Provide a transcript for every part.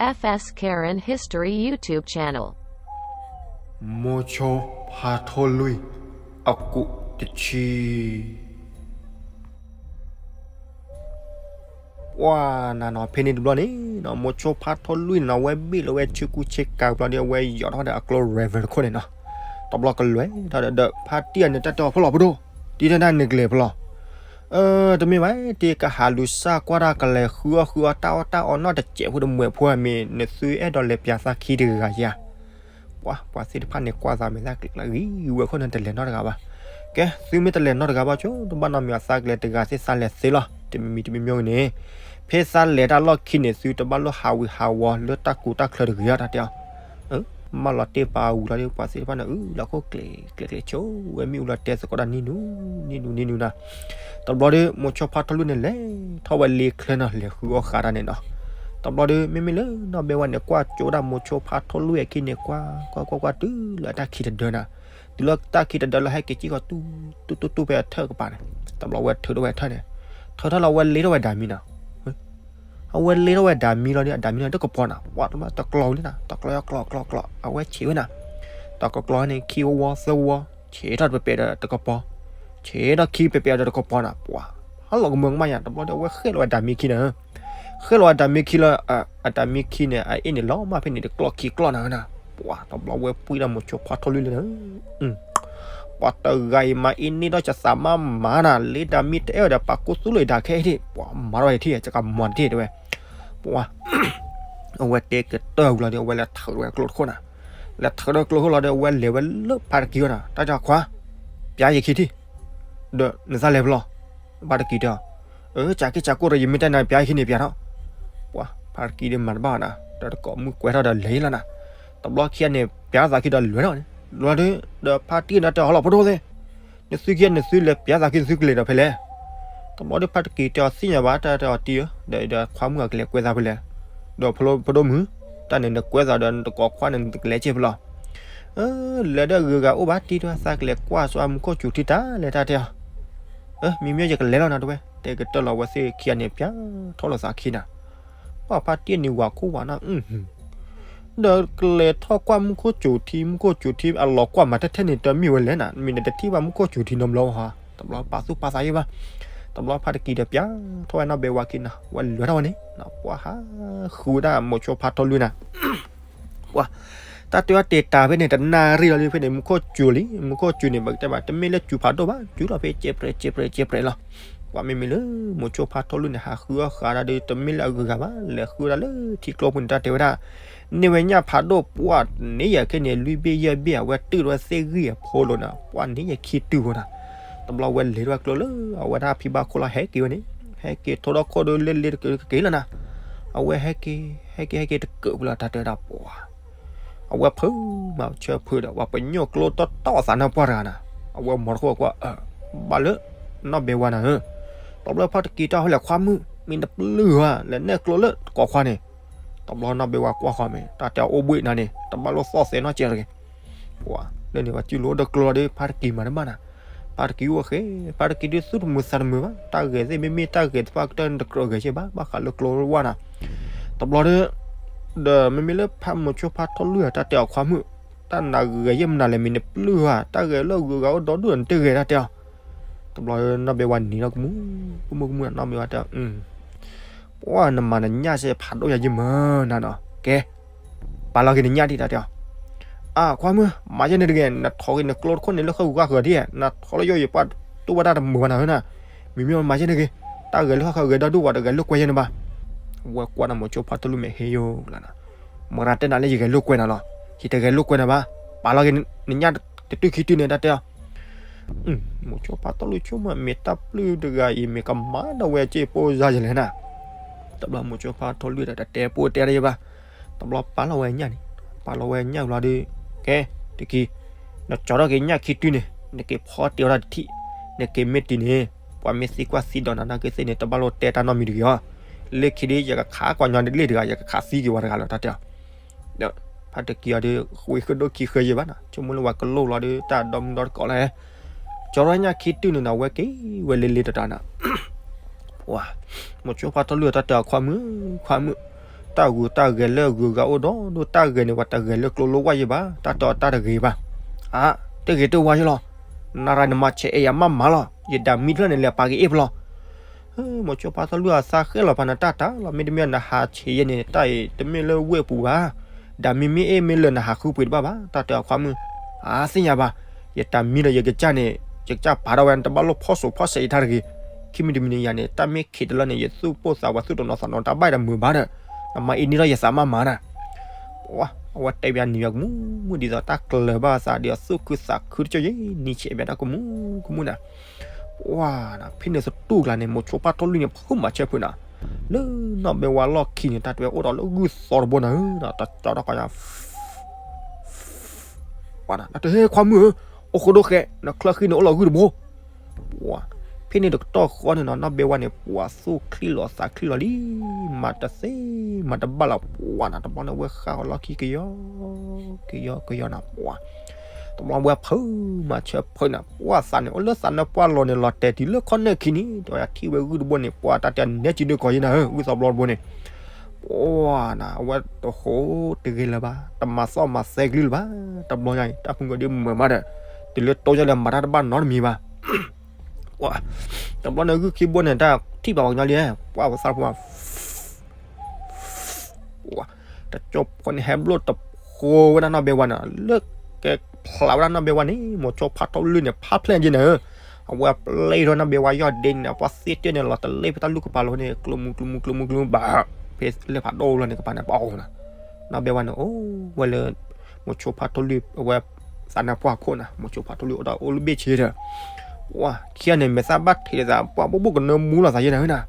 F S Karen History YouTube channel. မိၤဆိဖါထိၣ်လွံၢ် အကူးတဆံ ပှၤနၤနီၤ ဖဲန့ၣ်တဘျီန့ၣ်နီၤ မိၤဆိဖါထိၣ်လွံၢ်န့ၣ်နီၤ အဝဲဘ့ၣ်လီၤဝဲဆ့ကူဆ့ကၤဘျီဒီး အဝဲယီၤထီၣ်ဒီးအကျိ river တခိၣ်န့ၣ်နီၤ, တဘျီကလဲၤထီၣ်ဒီး ဒီးဖါတံၢ်အန့ၣ် တၢ်တဲအီၤဖဲလီၤပဒိၣ်, တံၢ်တၢ်န့ၣ်ကလဲၤဖဲလီၤ, တမ့ၢ်ဘၣ် တ့ကဟးလူၤစၢ်ကွၢ်တၢ်ကလဲၤဃုအီၣ်ဃုအီတၢ်အီၣ်တၢ်အီနီၢ်တစဲးဖိ တမွဲၢ်ဖိဧါ မ့ၢ်နသုအဲၣ်ဒိးလဲၤပၠးသးခံတဂၤဧါ. ပှၤ ပှၤသ့ၣ်တဖၣ်န့ၣ် ကွၢ်သးမဲာ်သၣ်ကျဲးကျဲးဂ့ၤဝဲအဃိန့ၣ် တလဲၤနီတဂၤဘၣ်. ကဲ သုမ့ၢ်တလဲၤနီတဂၤဘၣ် ဆိတဘၣ်နီတမံၤ အသးကလဲၤတဂၤသ့ၣ်သးလဲၤသ့လီၤ. တမံၤတမံၤမံၤန့ၣ် ဖဲသးလဲၤတၢ်လီၢ်ခံန့ၣ် သုတဘၣ်လိၣ်ဟးဝံၤဟးဝီၤလၢတၢ်ကူတၢ်ချၢတဂ့ၤဧါ တၢ်တဲအီၤ. မၢလီၤတ့ၢ်ပာ်ဝံၤလီၤဒီး ပှၤသ့ၣ်တဖၣ်န့ၣ် အုလီၤခိၣ်ကျဲးကျဲးကျဲးဆိဝဲ မ့ၣ်အူလီၤတဲသကိးတၢ်နံၤနူၤ နံၤနူၤ နံၤနူၤနၤ. တဘျီဒီး မိၤဆိဖါထိၣ်လွံၢ်န့ၣ် လဲၤထီၣ်ဝဲလ့ချၢနီၤ လဲၤဃုအီၣ်ဃးတၢ်န့ၣ်နီၤ. တဘျီဒီး မ့မ့ၢ်လၢနီၢ်ဘဲဝါန့ၣ် ကွၢ်ကၠိဒၣ်မိၤဆိဖါထိၣ်လွံၢ်အခံန့ၣ် ကွၢ်ကွၢ်ကွၢ်ကွၢ် တုၤလၢအတၢ်ခံးတဒၢနၤ, တုၤလၢတၢ်ခံးတဒၢလၢဟဲက့ၤစံၣ်ဃီၤ တူၢ်တူၢ်တူၢ်ဖဲအထၢၣ်ကပၤန့ၣ်, တဘျီဝဲထုးထီၣ်ဝဲအထၢၣ်န့ၣ်, ထုးထီၣ်လီၤဝဲလ့ထီၣ်ဝဲဒၣ်မံနီၤ အဝဲလ့ထီၣ်ဝဲဒၣ်မံလီၤဒီး အဒၣ်မံလီၤတကပီၤနၤ, ပှၤတဘျီတကျီၤလံနၤ, တကျီၤကျီၤကျီၤကျီၤ အဝဲဆံးဝဲနၤ, တကကျီၤန့ၣ် ခံဝီသၢဝီ, ဆံးထီၣ်ပပဲာ်ဒီးတကပီၤ, ဆံးထီၣ်ခံပဲာ်ပဲာ်ဒီးတကပီၤနၤ, ပှၤ ဟါလီၤကမၢကမၣ်ယါ, တဘျီဒီးအဝဲဃဲလီၤဝဲဒၣ်မံခံနၤ, ဃဲလီၤဝဲဒၣ်မံခံလၢ အတၢ်မံခံန့ၣ် အအ့ၣ်န့ၣ်လီၤမၢ်ဖဲန့ၣ် တကျီၢ်ခံကျီၢ်နၤနၤ, ပှၤ တဘျီဝဲပှံၢ်ဒီးမိၤဆိဖါထိၣ်လွံၢ်လၢနၤ ပှၤတဂၤအံၤမၤအ့ၣ်န့ၢ်ဒီးကသးမးမးနၤ, လ့တၢ်မံတအဲၣ်ဒီးပာ်ကိၣ်သူလ့ၤဒၣ်ခဲအံၤဒံး, ပှၤမၤထီၣ်ဝဲထံၣ် ကကမၤတထံၣ်တဲဝဲ, ပှၤ အဝဲတဲကတၢၢ်ဝံၤလီၤဒီး အဝဲလဲၤထုးဝဲကျိတခိၣ်နၤ, လဲၤထုးဒီးကျိတခိၣ်လီၤဒီး အဝဲလဲၤဝဲလၢဖါတကံၤဝဲနၤ, တၢ်တဲခွါ ပၠးယခံထံၣ်, ဒီးနသးလဲၤဖဲလဲၣ်, ဖါတကံၤတဲအီၤ, အၢ ကၠးက့ၢ်ကၠးကိၢ်ဒီး ယမ့ၢ်တဲနၤပၠးယခံန့ၣ်ပၠးထီၣ်, ပှၤ ဖါတကံၤဒီးမၤတဘၣ်နၤ, ဒီးတကိးမုၢ်ကွဲးထီၣ်ဒီးလဲၤလီၤနၤ, တဘျီခံဂၤန့ၣ် ပၠးသးခံဒီးလဲၤထီၣ်န့ၣ်, လဲၤဒီး ဒီးဖါတံၢ်န့ၣ်တဲအီၤလီၤ ပဒိၣ်သ့ၣ် နသုခံဂၤန့ၣ် သုလဲၤပၠးသးခံ သုကလဲၤဒီးဖဲလဲၣ်, တဘျီဒီးဖါတကံၤတဲအီၤသ့ၣ်ညါဘၣ် တၢ်တဲအီၤတံၢ်ဧၢ, ဒီးခွါမုၣ်အကလဲၤကွဲးသးဖဲလဲၣ်, ဒီးဖဒိၣ်မုၣ်, တၢ်န့ၣ်နကွဲးသးဒီးနတကိးခွါန့ၣ် နတကလဲၤက့ၤဖဲလဲၣ်, လဲၤဒီးဂုၤဂၤအိၣ်ဘၣ်တံၢ်တဲဝဲ သးကလဲၤကွၢ်ဆိမူခိၣ်စူၤထံတၢ်လဲၣ်တၢ်တဲအီၤ, မ့မ့ၢ်ယကလဲၤလီၤနၤတဲဝဲ, တဲကတၢၢ်လီၤဝဲသ့ၣ်ခံဂၤန့ၣ် ပၠးထီၣ်လိာ်သးခံနၤ ပှၤဖါတံၢ်န့ၣ်ဝၤခိၣ်ဝၤနၢ်, ဒီးကလဲၤထီၣ်ကွၢ်မူခိၣ်စူၤထံ မူခိၣ်စူၤထံ အလီၤကွၢ်မၤထဲထဲန့ၣ် တမ့ၢ်ဝဲလဲၣ်နၤ, မ့ၢ်နတထံၣ်ဘၣ်မူခိၣ်စူၤထံနီတဘျီဧါ, တဘျီပာ်သူၣ်ပာ်သးယံၤဘၣ်, တဘျီဖါတကံၤဒီးပၠးထီၣ်ဝဲနီၢ်ဘဲဝါခံနၤ, ဝဲလဲၤထီၣ်ဝဲန့ၣ်, ပှၤဟးဃုဝဲဒၣ်မိၤဆိဖါထိၣ်လွံၢ်နၤ ပှၤ တၢ်တဲအီၤတ့ၢ်တၢ်ဖဲန့ၣ် တနၣ်ရံၣ်လီၤဒီး ဖဲန့ၣ် မူခိၣ်စူၤလံ, မူခိၣ်စူၤန့ၣ် ပကတဲဘၣ် တမ့ၢ်လၢစူၤဖးဒိၣ်ဘၣ်, စူၤလီၤဖဲကဲပြဲး ကဲပြဲး ကဲပြဲးလီၤ. ပှၤမ့မ့ၢ်လၢ မိၤဆိဖါထိၣ်လွံၢ်န့ၣ် ဟးဃုအီၣ်ဃာ်ဒၣ်ဒီး တမ့ၢ်လၢအဂုၤအဂၤဘၣ်, လဲၤဃုဝဲဒၣ်လၢထံကျိပူၤန့ၣ် တၢ်တဲဝဲဒၣ်, န့ၢ်ဝဲညၣ်ဖးဒိၣ် ပှၤန့ၢ်ယၤခဲန့ၣ် လွံၢ်ဘ့ၣ်ယဲၢ်ဘ့ၣ် အဝဲတုၢ်ထီၣ်ဝဲသ့ၣ်ဂံၢ်အဖိလိၤနၤ, ပှၤန့ၢ်ယၤခံတုၤဖိနၤ. တဘျီဝဲလဲၤထီၣ်ဝဲကျိလၢအဝဲဒၣ်ဖံဘၣ်ခိၣ်လီၤ ဟဲက့ၤဝဲန့ၣ်, ဟဲက့ၤထိဒီခိၣ်ဒီးလ့လ့တက့ၤလီၤနၤ. အဝဲဟဲက့ၤ ဟဲက့ၤ ဟဲက့ၤတကၢးပူၤလီၤ တၢ်တဲဝဲဒၣ်ပှၤ အဝဲဖုးမၤဆၢဖုးဒီး ပှၤပညိၣ်ကျိတီတီအသးနီၢ်ပှၢ်တဂၤနၤ, အဝဲမၤတခိၣ်ကွၢ် ဘၣ်လၢ နီၢ်ဘဲဝါနၤဧၢ, တဘျီဖါတကံၤတၢ်ဟဲလၢခွါမုၣ် မ့ၢ်နပျုၢ်ဧါ လဲၤနဲၣ်ကျိလၢတကိးခွါန့ၣ်, တဘျီနီၢ်ဘဲဝါကွၢ်ဃီမ့ၢ် တၢ်တဲအီၤအိၣ်ဘှံးနၤန့ၣ် တဘၣ်လိၣ်သီၣ်သဲနီၢ်ကဲတဂ့ၤ ပှၤလၢန့ၣ် ပှၤစုလိာ်ဒီးကျိလီၤဒီး ဖါတကံၤမၤတဘၣ်နၤ, ဖါတကံၤအိၣ်ဃဲ, ဖါတကံၤဒုးသူၣ်တမုာ်သးတမုာ်ဘၣ်, တၢ်ဂဲၤသ့ၣ်မ့မ့ၢ်တၢ်ဂဲၤတဖၣ်ကတၢၢ်န့ၣ် တကြၢးဂဲၤကဲဘၣ်, ဘၣ်ဃးလၢကျိဝါနၤ, တဘျီဒီး ဒီးမ့မ့ၢ်လၢဖါမိၤဆိဖါထီၣ်လွံၢ်ဧါ တၢ်တဲအီၤခွါမုၣ်, တၢ်နၤဂဲၤယဲၢ်မနုၤလဲၣ် မ့ၢ်နပျုၢ်ဧါ, တၢ်ဂဲၤလၢဂုၤဂၤအိၣ်ဒီဒူၣ်ဒီး နတဂဲၤတၢ်တဲအီၤ, တဘျီနီၢ်ဘဲဝါနံၤထီၣ်ကမူၣ်, ကမူၣ်ကမူၣ် နီၢ်ဘဲဝါတဲအီၤ ပှၤနမၤနညၣ်စဲဖးဒိၣ်ယၤယံမၢနၤနီၤ, ကဲ, ပာ်လီၤက့ၤနညၣ်ဒံးတၢ်တဲအီၤ, အါ ခွါမုၣ်, မၤယဲၢ်န့ၣ်တဂ့ၤ, နထိးက့ၤနကျိတခိၣ်န့ၣ်လၢဃၢဃုာ်ဃၢဃၢဒံး, နထိးလၢယိယပှၤတူၢ်ဘၣ်တၢ်တမုာ်ဘၣ်နၤဧၢနၤ, မ့မ့ၢ်မၤယဲၢ်န့ၣ်တဂ့ၤ, တၢ်ဂဲၤလၢဃၢဃၢဂဲၤဒီဒူၣ်ဝဲ တဂဲၤလိာ်ကွဲယဲၢ်န့ၣ်ဘၣ်, ဝဲကွၢ်နၤမိၤဆိဖါထီၣ်လွံၢ်မဲာ်ဟ့ယိလီၤနၤ, မတၤတဲနၤလၢယဂဲၤလိာ်ကွဲနၤလီၤ, ယတဂဲၤလိာ်ကွဲနၤဘၣ်, ပာ်လီၤက့ၤနညၣ်တတုၤခံတုၤန့ၣ်တၢ်တဲအီၤ မိၤဆိဖါထီၣ်လွံၢ်ဆိကမိၣ် မ့ၢ်တၢ်ပျုၢ်တဂၤအံၤ မ့ၢ်ကမၤဒီးဝဲက့ၤပိၢ်ယါယလဲၣ်နၤ, တဘျီမိၤဆိဖါထီၣ်လွံၢ်ဒီး တတဲပိၢ်တဲတၢ်ယဲၢ်ဘၣ်, တဘျီပာ်လီၤဝဲညၣ်န့ၣ်, ပာ်လီၤဝဲညၣ်ဘျီဒီး, ကဲ, တကံၤ, နကၠီထီၣ်က့ၤညၣ်ခံတုၤန့ၣ် နက့ၤဖီတ့ၢ်ဝဲဒၣ်တထံၣ်, နက့ၤမ့ၢ်တုၤန့ၣ်, ပှၤမ့ၢ်သံကွၢ်သံဒိးနၤနာ်က့သ့ၣ်န့ၣ် တဘၣ်လိၣ်တဲတၢ်နီတမံၤတဂ့ၤအီၤ, လၢခံဒုး ယကခးကွၢ်ညီဒ်လ့ၣ်တဂၤ ယကခးသံက့ၤဝဲတဂၤလီၤ တၢ်တဲအီၤ ဒီးဖါတကံၤအီၤဒီး ဃုာ်ဃုာ်ဒိၣ်ခံဃၢယဲၢ်ဘၣ်နီၤ, ဆိကမိၣ်လၢဝဲကလိၣ်လီၤဒီး တၢ်ဒီမုၢ်ဒီတကိးလီၤ, ကၠီထီၣ်ညၣ်ခံတုၤန့ၣ်နီၤ ဝဲက့ၤဝဲလ့လ့တတီၤနီၤ, မိၤဆိဖါထီၣ်လွံၢ်အတၢ်တဲအီၤ ခွါမုၣ်, ခွါမုၣ်, တၢ်ဂုၤတၢ်ဂဲၤလၢအဂုၤအဂၤအိၣ်ဒီးဒိၣ်တၢ်ဂဲၤန့ၣ် ပှၤတဂဲၤလၢကျိလိဝၢ်ယဲဘၣ်, တၢ်တဲအီၤတၢ်တဂ့ၤဘၣ်. အါ, တဂ့ၤတဝါယဲလီၤ. နရၤန့ၣ်မၤဆဲးအဲၣ်ယၤမးမးလီၤ. ယဒၣ်မံတဖျၢၣ်န့ၣ် လဲၤပာ်က့ၤအ့ၣ်ဖျီ မိၤဆိဖါထီၣ်လွံၢ်အသးဃဲလီၤဖးနတၢ်တၢ်လီၤ. မ့တမ့ၢ်နဟးဆံးယဲန့ၣ် တၢ်အံၤတမ့ၢ်လၢဝ့ၢ်ပူၤဘၣ်. ဒၣ်မံမ့ၢ်အ့ၣ်မ့ၢ်လၢနဟးဃုပှ့ၤတဘၣ်ဘၣ်, တၢ်တဲအီၤခွါမုၣ်. အါ သ့ၣ်ညါဘၣ်, ယတၢ်မံဒီးယကစၢ်န့ၣ် ယကစၢ်ပာ်ထီၣ်ဝဲ တဘၣ်လိၣ်ဖီၣ်စိးဖီၣ်စဲးယထါတဂ့ၤ. ခံမံၤတမံၤန့ၣ်ယၤန့ၣ် တၢ်မ့ၢ်ခံးတလၢန့ၣ် ယသူၣ်ပိၢ်သးဝးသူၣ်တနီၤသးနီၤ တၢ်ဘၣ်တမုာ်ဘၣ်ဒီး နမၤအ့ၣ်န့ၢ်ထီၣ်ယသးမးမးနၤ. ပှၤ အဝဲတဲဘၣ်နံၤယၤကမူၣ်မူၣ် ဒ်သိးတၢ်ကျၢၤဘၣ်သးဒီးသူၣ်ခုသးခုတကၠိယဲ နံၤဆဲးဘၣ်တၢ်ကမူၣ်ကမူၣ်နၤ. ပှၤနၤ ဖဲန့ၣ်သတူၢ်ကျါန့ၣ် မိၤဆိဖါထီၣ်လွံၢ်န့ၣ် ဖုးမၤဆၢဖုးနၤ, လၢနီၢ်ဘဲဝါလီၢ်ခံန့ၣ် တၢ်တဲဝဲအိၣ်ဒီးလၢဂုၢ်သီတဘိနၤဧၢ, တၢ်ကၠီထီၣ်ကီညါ ပှၤနၤ တၢ်တဲဟဲခွါမုၣ်ဧၢ, အိၣ်ဃိဒိၣ်ဃဲ, နချၢဃံန့ၣ်အိၣ်လီၤဂုၢ်တဘိ. ပှၤ ဖဲန့ၣ်တကတီၢ်ဃီန့ၣ်နီၤ နီၢ်ဘဲဝါန့ၣ် ပှၤသူၣ်ချံလီၤသးချံလီၤလံ, မၤတသ့ မၤတဘၣ်လီၤ ပှၤနၤ တဘျီန့ၣ်ဝဲဃးအီၤလီၢ်ခံကယီ ကယီကယီနၤ ပှၤ တဘျီဝဲဖုးမၤဆၢဖုးနၤ ပှၤသးန့ၣ် အိၣ်လၢသးနၢပှၢ်လီၤန့ၣ် လီၤတဲာ်တုၤလၢခီၣ်နၢၣ်ခံန့ၣ် တဝဲထံၣ်ဝဲဂုၢ်တဘိန့ၣ် ပှၤတၢ်တဲနဲကံဒုးကီးယဲနၤဧၢ ဂုၢ်သီဘျီတဘိန့ၣ် ပှၤနၤ အဝဲတဟိတဂ့ၤလၢၤဘၣ် တမၤသီၣ်မၤသဲကလုၢ်လၢၤဘၣ် တဘျီညါအံၤ တၢ်ဖုကီဒ်မုာ်မးဒီး တုၤလၢတိယလဲၤမၤတၢ်တဘၣ်နီတမံၤဘၣ် ပှၤ တဘျီန့ၣ်ဂုၢ်ခံဘိန့ၣ် တၢ်ထံၣ်ဘၣ်ပှၤကညီလံ ပှၤဝဲသးပှၤ ပှၤ တကၠိဖိန့ၣ် ဟဲဘျိၣ်တဖိဝဲဒၣ်နီၢ်ဘဲဝါန့ၣ် လၢကဲဖျါဝဲဒၣ်နီၢ်ဘဲဝါန့ၣ် မိၤဆိဖါထီၣ်လွံၢ်န့ၣ် ဖးဖျဲၣ်က့ၤနၤဧၢ, အဝဲပျဲထီၣ်နီၢ်ဘဲဝါယီၢ်ဒ့န့ၣ် ပှၤသ့တၢၢ်န့ၣ်လီၤတလ့ၢ်ဖဲတၢ်လူၢ်ကပၤလီၤန့ၣ် ကျိမူကျိမူကျိမူကျိမူဘၣ်, ဖဲလၢဖးဒိၣ်လီၤန့ၣ် ကပၤန့ၣ် ပှၤအိၣ်နၤ, နီၢ်ဘဲဝါန့ၣ် အိၣ်ဝဲလၢ မိၤဆိဖါထီၣ်လွံၢ် အဝဲ သးနၢပှၢ်ခိၣ်နၤ မိၤဆိဖါထီၣ်လွံၢ်အိၣ်တၢ်အိၣ်လၢဘ့ၣ်ဆ့ဒီး ပှၤခံဂၤန့ၣ် မဲာ်သၣ်ဘၣ်ထံးလိာ်သး ပှၤဘိၣ်ဘိၣ်ကနၢမူလိာ်သးယဲနၤဧၢနၤ,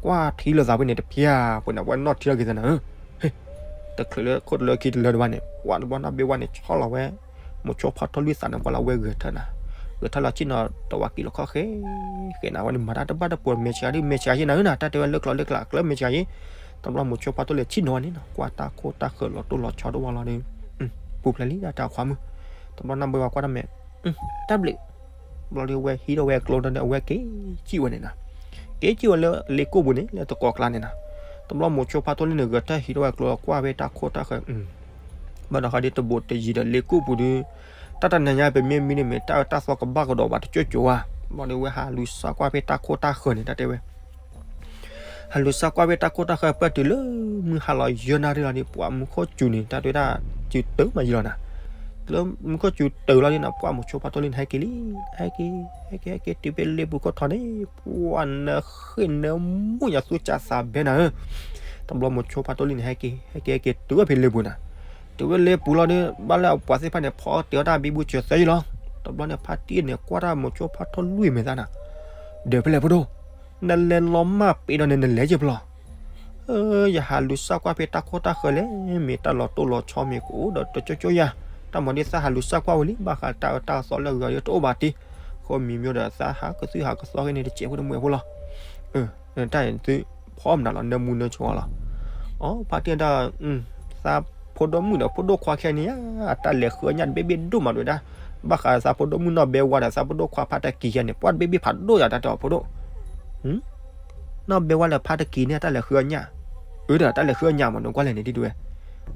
ကွၢ်ထံလိာ်သးဖဲန့ၣ်တဖျၢၣ် ပှၤန့ၣ်ပှၤနီၢ်ထံထီၣ်က့ၤသးနၤဧၢ, ဟ့ၣ် တချုးလၢခိၣ်တလၢခံတလၢတဘၣ်န့ၣ် ပှၤတဘျီနီၢ်ဘဲဝါန့ၣ် ဆီလီၤဝဲ မိၤဆိဖါထီၣ်လွံၢ်သးနၢပှၢ်လၢအဝဲဂဲၤထၢၣ်နၤ, ဂဲၤထၢၣ်လီၤဆ့ၣ်နီၤ တဝၤကံလီၤခီၣ်ဃဲ ဃဲနၤဝဲန့ၣ် မၤတၢ်တဘၣ်တပိာ် မဲာ်ဆှးဒ်မဲာ်ဆှးယဲနၤဧၢနၤ တၢ်တဲဝဲလၢကျိၤလၢကျါ ကျၢမဲာ်ဆှးယဲ, တဘျီမိၤဆိဖါထီၣ်လွံၢ်ဆ့ၣ်နီၤဝဲန့ၣ်နီၤ ကွၢ်တၢ်ခိၣ်တၢ်ဃၢၤလီၤတိၢ်လီၤဆီတဝီလီၤဒီး ပူၤဖျဲးလံတၢ်တဲအီၤခွါမုၣ်, တဘျီနီၢ်ဘဲဝါကွၢ်တၢ်မဲာ်, တၢ်ဘျုး, ဘျီဒီးအဝဲဟံးထီၣ်ဝဲကျိဒီးအဝဲက့ၤစံၣ်ဝဲန့ၣ်နၤ, က့ၤစံၣ်ဝဲလၢလ့ကိၣ်ပူၤန့ၣ် လၢတကိးကျါန့ၣ်နၤ, တဘျီမိၤဆိဖါထီၣ်လွံၢ်န့ၣ် ဂဲၤထၢၣ်ဟံးထီၣ်ဝဲကျိဒီးကွၢ်ဖဲတၢ်ခိၣ်တၢ်ဃၢၤ ဘၣ်ဒီးဃီဒ်တဘူးတယံၤဒီးလ့ကိၣ်ပူၤဒီး တၢ်တနၤညါပမ့ၢ်မံန့ၣ်မ့ၢ်တၢ်အၢတၢ်သီကဘၣ်ကဒီးဘၣ်တကၠိကၠိဧါ, ဘျီဒီးဝဲဟးလူၤစါကွၢ်ဖဲတၢ်ခိၣ်တၢ်ဃၢၤန့ၣ် တၢ်တဲဝဲ ဟးလူၤစါကွၢ်ဖဲတၢ်ခိၣ်တၢ်ဃၢၤ ပှၢ်တုၤလၢမုၢ်ဟါလီၤယဲၢ်နၣ်ရံၣ်လီၤဒီး ပှၤမူခိၣ်စူၤန့ၣ် တၢ်တဲဝဲဒၣ် စူၤတုၤမးယံၤလီၤနၤ, လၢမူခိၣ်စူၤတုၤလီၤဒီးနၤ ပှၢ်မိၤဆိဖါထီၣ်လွံၢ်န့ၣ် ဟဲက့ၤလံ, ဟဲက့ၤ ဟဲက့ၤ ဟဲက့ၤတုၤဖဲလ့ပူၤခိၣ်ထီန့ၣ် ပှၢ်နၢဃ့ၢ်နၢမူၣ်ညါသူၣ်စၢ်သးဘဲနၤဧၢ, တဘျီမိၤဆိဖါထီၣ်လွံၢ်န့ၣ် ဟဲက့ၤ ဟဲက့ၤ ဟဲက့ၤတုၤဝဲဖဲလ့ပူၤနၤ, တုၤဝဲလ့ပူၤလီၤဒီး ဘၣ်လၢအပှၤသ့ၣ်တဖၣ်န့ၣ် ဖီအီၣ်တ့ၤအီၣ်တၢ်ဘံဘူစၢၤသၢယံၤလီၤ, တဘျီန့ၣ် ဖါတံၢ်န့ၣ် ကွၢ်တၢ်မိၤဆိဖါထီၣ်လွံၢ်မဲာ်သၣ်နၤ, ဒၢးဖဲလဲၣ်ဖိဒိၣ်, နလဲၤလီၤမၢ်ပ့ၤဒီးန့ၣ် နလဲၤယဲၢ်ဖဲလဲၣ် ယဟးလူၤစါကွၢ်ဖဲတၢ်ခိၣ်တၢ်ဃၢၤလဲၣ်, မ့ၢ်တၢ်လီၤတိၢ်လီၤဆီမ့ၢ်ကအိၣ်ဒီးတကၠိကၠိယၤ, တၢ်မၤဒ်သးဟးလူၤစါကွၢ်ဝဲလံ ဘၣ်ဃးတၢ်အၢတၢ်သီလၢအဂၤဒီးတအိၣ်ဘၣ်တံၢ်, ဃိမံၤမၠိဒီးသးဟးကသုၣ်ဟးကသီဂ့ၤန့ၣ် တစဲးဖိတမုာ်ဖိလီၤ, တၢ်န့ၣ်သုဖီမနုၤလီၤ နၢမူနၢဆိလီၤ, အိ ဖါတံၢ်ဒၣ် သးဖိဒိၣ်မုၣ်ဒီးဖိဒိၣ်ခွါခဲန့ၣ်ဧါ, အတၢ်လဲၤဃုအညၣ်တဘ့ၣ်ဘ့ၣ်ဒိၣ်မးဒိၣ်ဝဲဒၣ်, ဘၣ်ဃးသးဖိဒိၣ်မုၣ်နီၢ်ဘဲဝါဒီးသးဖိဒိၣ်ခွါဖါတကံၤယဲန့ၣ် ပှၢ်တဘ့ၣ်ဘ့ၣ်ဖးဒိၣ်ယၤတၢ်တဲအီၤဖိဒိၣ်, နီၢ်ဘဲဝါလၢဖါတကံၤန့ၣ် အတၢ်လဲၤဃုအညၣ်, အၢဒီးတၢ်လဲၤဃုအညၣ်မး နကွၢ်လဲၣ်န့ၣ်ဒ်ဒိၣ်ဝဲ,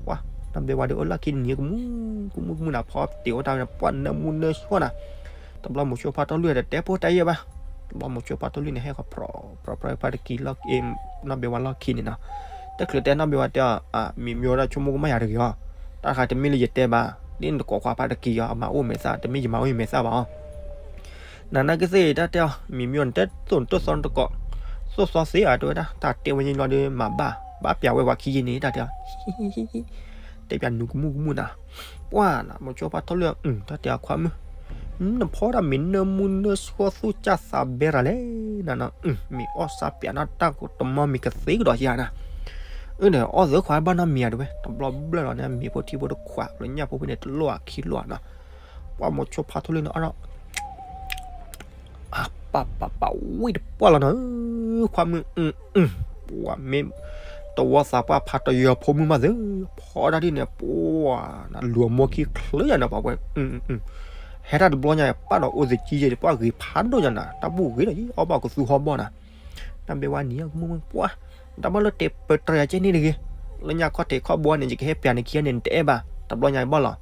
ပှၢ် နီၢ်ဘဲဝါဒီးအိၣ်လၢခံတနံၤကမူၣ် ကမူၣ်ကမူၣ်နၤ ဖီတ့ၤအိၣ်တၢ်ဝဲန့ၣ် ပှၢ်နၢမူနၢဆိနၤ, တဘျီမိၤဆိဖါထီၣ်လွံၢ်ဒီးတဲဖိတၢ်ယဲၢ်ဘၣ်, တဘျီမိၤဆိဖါထီၣ်လွံၢ်န့ၣ် ဟဲဃီၤဖြီဖြီဖါတကံၤလီၤ နီၢ်ဘဲဝါလီၢ်ခံန့ၣ်နီၤ, တချုးတဲနီၢ်ဘဲဝါတဲအီၤ မံၤမၠိဒၣ်ဆိကမိၣ်ကမၣ်ယၤတဂ့ၤအီၤ, တၢ်တခါတမ့ၢ်လၢယတဲဘၣ်, ဒ်နတကိးခွါဖါတကံၤအီၤ အမၤအိၣ်မဲာ်သၣ် တမ့ၢ်ယမၤအိၣ်ယမဲာ်သၣ်ဘၣ်အီၤ, နနာ်က့သ့ၣ်တၢ်တဲအီၤ မံၤမၠိန့ၣ် တသိၣ်နတသိၣ်နတကိး, သိၣ်သီသ့ဧါ တဲဝဲဒၣ် တၢ်တဲဝဲန့ၣ်လီၤဒီး မၤဘၣ် ဘၣ်ပျးဝဲပှၤခံယဲၢ်န့ၣ် တၢ်တဲအီၤ တဲပျးနူကမူၣ်ကမူၣ်နၤ, ပှၢ်နၤ မိၤဆိဖါထီၣ်လွံၢ်ဧၢ, တၢ်တဲအီၤခွါမုၣ်, နဖီဒၣ်မ့ၢ်နၢမူနၢဆိသူၣ်စၢ်သးဘဲရၤလဲၣ်, နနီၤ မ့ၢ်အီၣ်စၢ်ပျးနီၣ်တၢ်ကတမီမ့ၢ်ကသ့ကဒီးယၤနၤ, အၢ န့ၣ်အီၣ်သၢခွါဘၣ်နီတမံၤဧါတဲဝဲ, တဘျီဘျၢၣ်လီၤန့ၣ် မ့ၤဖိထံဖိတခွး လၢညၣ်ဖိဖဲန့ၣ် တလိၣ်ဧါခံလိၣ်ဧါနီၤ, ပှၢ်မိၤဆိဖါထီၣ်လွံၢ်န့ၣ်အီၣ်ဒီး အပၢ်ပၢ်ပၢ်ဝံၣ်တပှၢ်လီၤနီၤ, ခွါမုၣ်, ပှၢ်မ့ၢ် တဝီသးပှၢ်ဖးတယၢၤဖိမုၣ်မးသ့, ဖီဒၣ်ဒ်န့ၣ် ပှၢ်နၤ လူၤအမိၢ်ခံချၢယၤန့ၣ် ပှၢ်ဝဲ, ဟဲတၢ်တဘျီညါ ပၢ်ဒီးအိၣ်သကံယဲၢ် ပှၢ်ဂ့ၤဖးဒိၣ်ညါနၤ တၢ်ဘူၣ်ဂ့ၤဒီးယံၤ အီၣ်ဘၣ်ကသူဟီၣ်ဘီၣ်နၤ, တၢ်ဘဲဝါနံၤကမူၣ်မုၣ် ပှၢ်, တၢ်ဘၣ်လၢတဲပတြၢၤယၤကဲန့ၣ်တဂ့ၤ, လၢညါခီၣ်ထံးခီၣ်ဘိန့ၣ် ယကဟဲပျးနခံဂၤန့ၣ် နတအဲၣ်ဘၣ်, တဘျီညါဘၣ်လီၤ.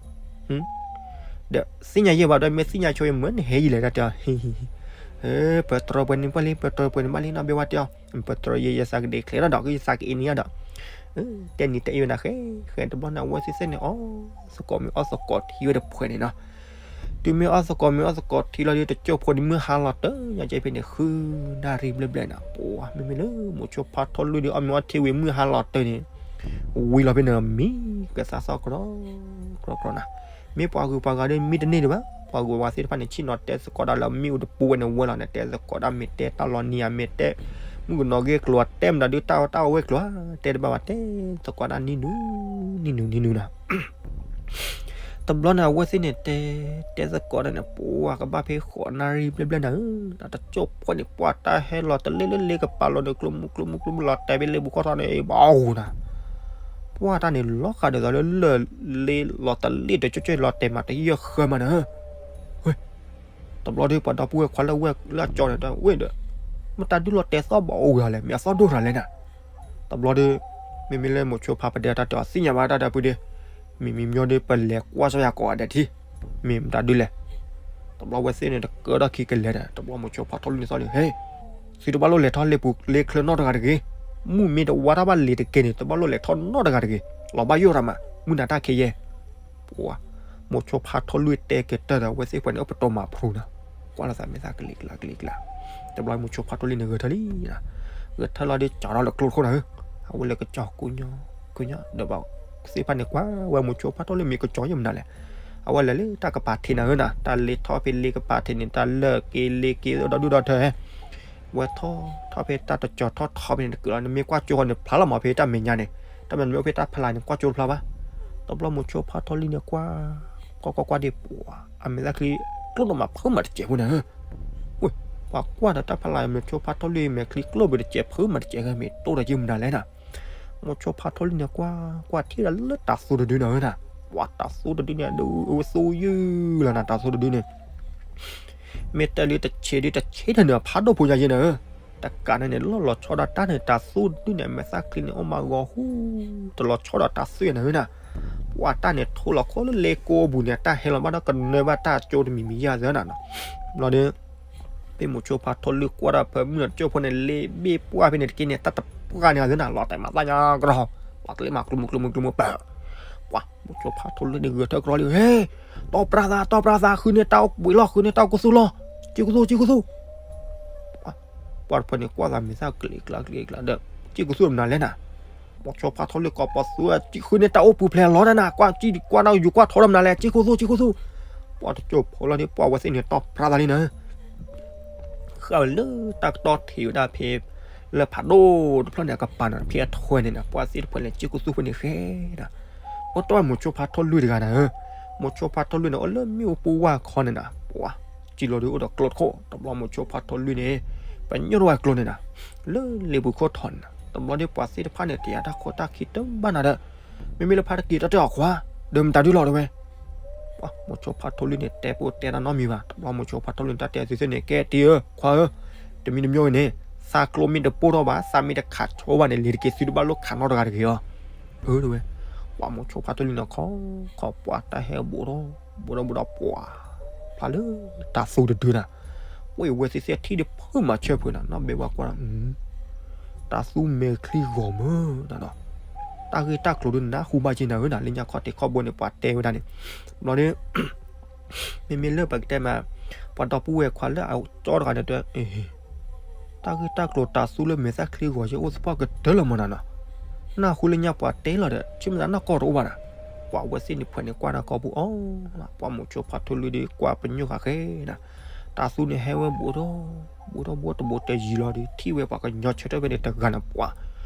ဒီးသ့ၣ်ညါယဲၢ်ဘၣ်ဒီး မ့ၢ်သ့ၣ်ညါဆိယမၢနဟဲယံာ်လဲၣ်တၢ်တဲအီၤ, ပၢတြီပှဲၤန့ၣ်ဘၣ်လံ, ပၢတြီပှဲၤန့ၣ်ဘၣ်လံ နီၢ်ဘ့ဝါတဲအီၤ, ပၢတြီယဲ ယသးကဒ့ချ့လီၤဒီး ယသးကအ့န့ၢ်ယၤဒီး တဲနံၤတဲအ့ဝဲနၤဃဲဃဲ တဘျီန့ၣ် အဝဲသ့ၣ်သ့ၣ်န့ၣ် အီၣ်သကိးမ့ၤအီၣ်သကိးထံဝဲတဖုန့ၣ်နီၤ. တုၤမ့ၢ်အီၣ်သကိးမ့ၤအီၣ်သကိးထံလီၤဒီး တကၠိၢ်ဖိဒီး မုၢ်ဟါလီၤတၢ်ညါကဲဖဲန့ၣ် ဃုနၣ်ရံၣ်ဘျဲၣ်ဘျဲၣ်နီၤ, ပှၤ မ့မ့ၢ်လၢမိၤဆိဖါထီၣ်လွံၢ်ဒီး အီၣ်မ့ၤအီၣ်ထံဝံၤ မုၢ်ဟါလီၤတၢ်န့ၣ် ဝံၤလီၤဖဲန့ၣ် မံကသးသီၣ်ကြီကြီနၤ, မ့ၢ်ပှၤဂုၤပှၤဂၤဒီး မံတန့ၢ်ဒံးဘၣ်, ပှၤဂုၤပှၤဂၤသ့ၣ်တဖၣ်န့ၣ် ဆ့ၣ်နီၤတဲသကိးဒၣ်လၢမ့ၣ်အူတပူၤဝဲန့ၣ်ဝဲလီၤန့ၣ်, တဲသကိးဒၣ်မ့ၢ်တဲတၢ်လီၤနံၤဧါ, မ့ၢ်တဲ မုၣ်ကနီၤဂ့ၢ်ကျိၤဧါ, တဲမတၤဒုး တၢ်အီၣ်တၢ်အီဝဲကျိၤဧါ, တဲတဘၣ်ဘၣ်, တဲသကိးဒၣ်နံၤနုၤ နံၤနုၤ နံၤနုၤနၤ. တဘျီန့ၣ် အဝဲသ့ၣ်န့ၣ် တဲ တဲသကိးဒၣ်န့ၣ် ပှၤကဘၣ်ဖဲဃိးနၣ်ရံၣ်ဘျဲၣ်ဘျဲၣ်နၤဧၢ, တကၠိၢ်ဖိန့ၣ် ပှၤတၢ်ဟဲလီၤတလ့ၣ်လၢလ့ကပၤလီၤန့ၣ် ကျိမူကျိမူကျိမူ လီၤတဲာ်ဖဲလ့ပူၤခီၣ်ထီၣ်န့ၣ် ဘၣ်အိၣ်နၤ, ပှၤတၢ်န့ၣ် လီၤဃးဒီးသးလၢလၢၢ်လ့လီၤတလ့ၣ်တကၠိၢ်ကၠိၢ် လီၤတဲာ်မးတယၢၢ်ဃၢမးနၤဧၢ. ဝဲ တဘျီဒီး ပှၤဒီပုၢ်ဝဲၢ်ခွါလၢဝဲၢ်လၢအကၠီန့ၣ် တၢ်ဝဲဒီး မတၤဒုးလီၤတဲာ်သီၣ်ဘၣ်အိၣ်ဝဲအီၤလဲၣ်, မ့ၢ်အသီၣ်ဒိၣ်တၢ်လဲၣ်နၤ. တဘျီဒီး မ့မ့ၢ်လၢမိၤဆိဖါပဒဲတၢ်တဲအီၤ သ့ၣ်ညါဘၣ်တၢ်ဒီပုၢ်ဒီး မံၤမံၤမညီဒီး ပလဲၤကွၢ်စီယၤကိးဂၤဒဲးထံ, မ့ၢ်မတၤဒုးလဲၣ်. တဘျီဝဲသ့ၣ်န့ၣ် တကၢထီၣ်ခံကလဲၤဒီး တဘျီမိၤဆိဖါထီၣ်လွံၢ်န့ၣ်သီၣ်န့ၣ် ဟဲ, သုတဘၣ်လိၣ်လဲၤထီၣ်လ့ပူၤလ့ချၢနီတဂၤတဂ့ၤ, မုၢ်မ့ၢ်တဝါတၢ်ဘၣ်လံၤတက့ၢ်န့ၣ် တဘၣ်လိၣ်လဲၤထီၣ်နီတဂၤတဂ့ၤ, လီၤဘၣ်ယိၣ်တၢ်မး မုၢ်နၤတၢ်ခံယဲၢ်. ပှၤ မိၤဆိဖါထီၣ်လွံၢ်တဲကတၢၢ်ဒီး အဝဲသ့ၣ်ပှၤန့ၣ် အိၣ်ပတီၢ်မၤဖရူနၤ, ကွၢ်လီၤသးမဲာ်သၣ်ကလံၤကျါကလံၤကျါ. တဘျီမိၤဆိဖါထီၣ်လွံၢ်န့ၣ် ဂဲၤထၢၣ်လံနၤ, ဂဲၤထၢၣ်လီၤဒီး ကၠီထီၣ်လၢကျိတခိၣ်နၤဧၢ, အဝဲလဲၤကၠီကူညီကူညီဒီး ဘၣ်သ့ၣ်တဖၣ်န့ၣ် ကွၢ်ဝဲမိၤဆိဖါထီၣ်လွံၢ်မ့ၢ်ကၠီယဲၢ်မနုၤလဲၣ်. အဝဲလဲၤလၢတၢ်ကပၤထံးနၤဧၢနၤ, တၢ်လ့ထီၣ်ဖဲလ့ကပၤထံးန့ၣ် တၢ်လၢာ်က့ၤလ့က့ၤဒီဒူၣ်ဒီထၢဟဲ ဝဲထီၣ်ထီၣ်ဖဲတၢ်တကၠီၤထီၣ်ထီဖဲန့ၣ် တကုာ်လီၤ, နမ့ၢ်ကွၢ်ကၠိဃီန့ၣ် ဖျါလီၤမးဖဲတၢ်မဲာ်ညါန့ၣ်, တၢ်မဲာ်နမ့ၢ်အိၣ်ဖဲတၢ်ဖျါန့ၣ် ကွၢ်ကၠိတဖျါဘၣ်. တဘျီမိၤဆိဖါထီၣ်လွံၢ်န့ၣ် ကွၢ် ကွၢ်ကွၢ်ကွၢ်ဒီး ပှၤ အမဲာ်သၣ်ချံ ကျိၣ်နီၣ်မးဖုးမးတစဲးဖိနၤဧၢ. ဝဲ ပှၤကွၢ်ဒီးတၢ်ဖျါလၢမိၤဆိဖါထီၣ်လွံၢ်မဲာ်ချံကျိၣ်ဘၣ်တစဲးဖုးမးတစဲးဂ့ၤ မ့ၢ်တိၢ်ဒီးယဲၢ်မနုၤလဲၣ်နၤ. မိၤဆိဖါထီၣ်လွံၢ်န့ၣ် ကွၢ်ကွၢ်ထံၣ်ဒီးလၢတၤသူတဒုနၤဧၢနၤ, ပှၤတၤသူတဒုန့ၣ် ဒုးဝဲသူယုၢ်လီၤနၤ တၤသူတဒုန့ၣ် မ့ၢ်တဲလၢတဆံးဒုးတဆံးတၢ်န့ၣ် ဖးဒိၣ်ဖိညါယဲၢ်နၤဧၢ, တကးန့ၣ်န့ၣ် လီၢ်လီၤဆီဒၣ်တၢ်န့ၣ် တၤသူတဒုန့ၣ် အမဲာ်သၣ်ချံန့ၣ် အိၣ်မးဂီၤဟူ, တလီၤဆီဒီးတၤသူယဲၢ်နၤဧၢနၤ. ပှၤတၢ်န့ၣ်ထိလီၤခိၣ်လၢလ့ကိးပူၤန့ၣ် တၢ်ဟဲလီၤဘၣ်ဒီးကနၢဘၣ်တၢ်ကၠိတမံၤမံၤယဲၢ်သၢနၤနီၤ. ဘျီဒီး ဖဲမိၤဆိဖါထီၣ်လွံၢ်ကွၢ်ဒီးဖၢမုၢ်န့ၣ် ကၠိဖိန့ၣ် လ့ဘ့ၣ်ပှၢ်ဖဲန့ၣ်တက့ၢ်န့ၣ် တၢ်တပှၢ်န့ၣ်သၢနၤ လီၤတဲာ်မးသၣ်ညါကဒီး, လီၤတလ့မးကျိမူကျိမူကျိမူပၢၢ် ပှၤ မိၤဆိဖါထီၣ်လွံၢ်န့ၣ် ဂဲၤထၢၣ်ကရီလံ, ဟဲ, တီပြါသး တီပြါသး ဃုန့ၢ်တၢ်အိၣ်ပှဲၤလီၤ ဃုန့ၢ်တၢ်အိၣ်ကူသူၣ်လီၤ, စံၢ်ကူသူၣ် စံၢ်ကူသူၣ်. ပှၤတဖၣ်န့ၣ် ကွၢ်သးမဲာ်သၣ်ကလံၤကျါကလံၤကျါဒီး စံၢ်ကူသူၣ်မနုၤလဲၣ်နၤ. မိၤဆိဖါထီၣ်လွံၢ်ကိးပသူ ဃုန့ၢ်တၢ်အိၣ်ပူၤဖျဲးလီၤတၢ်နၤ, ကွၢ်စံၢ်ကွၢ်နီၣ်ယူၤကွၢ်ထီဒီးမနုၤလဲၣ် စံၢ်ကူသူၣ် စံၢ်ကူသူၣ်. ပှၤတကၠိဖိလီၤဒီး ပှၤဝဲသ့ၣ်န့ၣ် တီပြါသးလံနၤ ဃၣ်ဝဲလၢတၢ်ကတီၢ်ထံးဝဲဒၣ်ဖဲ လၢဖးဒိၣ်တဖျၢၣ်န့ၣ် အကပၤန့ၣ် ဖဲအထွဲန့ၣ် ပှၤသ့ၣ်တဖၣ်န့ၣ် စံၢ်ကူသူၣ်ဖိန့ၣ်ဃဲဒၣ်. အိၣ်တ့ၢ်ဝဲမိၤဆိဖါထီၣ်လွံၢ်တဂၤနၤဧၢ, မိၤဆိဖါထီၣ်လွံၢ်န့ၣ် အိၣ်လၢမ့ၣ်အူပူၤဝါခီန့ၣ်နၤ, ပှၤ စံၢ်လီၤဒီးအိၣ်ဒီးကျိတခိၣ်, တဘျီမိၤဆိဖါထီၣ်လွံၢ်န့ၣ် ပညိၣ်ထီၣ်ဝဲကျိန့ၣ်နၤ လၢလ့ပူၤခိၣ်ထီၣ်န့ၣ်နၤ, တဘျီဒီးပှၤသ့ၣ်တဖၣ်န့ၣ် တယာ်တၢ်ခိတၢ်ခံတဘၣ်နၤဒီး မ့မ့ၢ်လၢဖါတက့ၤတၢ်တဲအီၤခွါ, ဒီးမတၤဒုလီၤတဲဝဲ မိၤဆိဖါထီၣ်လွံၢ်န့ၣ် တဲပိၢ်တဲတၢ်နီတမံၤဘၣ်, တဘျီမိၤဆိဖါထီၣ်လွံၢ်န့ၣ် တၢ်တဲသုသ့ၣ်န့ၣ် ကဲတံၤဧၢ ခွါဧၢ, တမံၤတမံၤအံၤန့ၣ် သးကျိမ့ၢ်တပိၢ်ထီၣ်ဘၣ် သးမ့ၢ်တခးဆိဘၣ်န့ၣ် လံၤတက့ၤသုတဘၣ်လိၣ်ခးနီတဂၤတဂ့ၤအီၤ, အၢ တဲဝဲ, ပှၤမိၤဆိဖါထီၣ်လွံၢ်န့ၣ် ခီ ခီ ပှၤတၢ်ဟဲဘူးထီၣ် ဘူးထီၣ်ဘူးထီၣ်ပှၤ ဖျါလၢတၤသူတဒုနၤ, ဝဲအံၤဝဲသ့ၣ်သ့ၣ်ထံၣ်ဒီးဖုးမၤဆၢဖုးနၤ နီၢ်ဘဲဝါကွၢ်ဒီး တၤသူမဲာ်ချံဂီၤမၢ်နၤနီၤ, တၢ်ဂ့ၢ်တၢ်ကျိၤဒုးနၢ်ဟူဘၣ်က့ၤနၤဧၢနၤ, လၢညါခီၣ်ထံးခီၣ်ဘိန့ၣ် ပှၤတဲဝဲဒၣ်န့ၣ်, ဘျီဒီး မ့မ့ၢ်လၢပကတဲမး ပှၤဒီပုၢ်ဝဲၢ်ခွါလၢအကၠီတဂၤန့ၣ်တဲ တၢ်ဂ့ၢ်တၢ်ကျိၤတၤသူလၢမဲာ်သၣ်ချံဂီၤယဲၢ်အိၣ်သပှၢ်ကတၢၢ်လီၤမၢ်နၤနီၤ, နၢ်ဟူလၢညါပှၤတဲလီၤဒီး ဆ့မတၤနီၢ်ကီၢ်တအိၣ်ဘၣ်နၤ, ပှၤဝဲသ့ၣ်န့ၣ်ဖှဲးန့ၣ်ကွၢ်နၤကီၢ်ပူၤအီၤ, ပှၤမိၤဆိဖါထီၣ်လွံၢ်ဒီးကွၢ်ပညိၣ်ဃာ်ဃဲနၤ, တၤသူန့ၣ်ဟဲဝဲဘူးထီၣ် ဘူးထီၣ်ဘူးတဘူးတယံၤလီၤဒီး ထံၣ်ဝဲပှၤကညီဆၢထၢၣ်ဖဲန့ၣ်တဂၤန့ၣ်ပှၤ,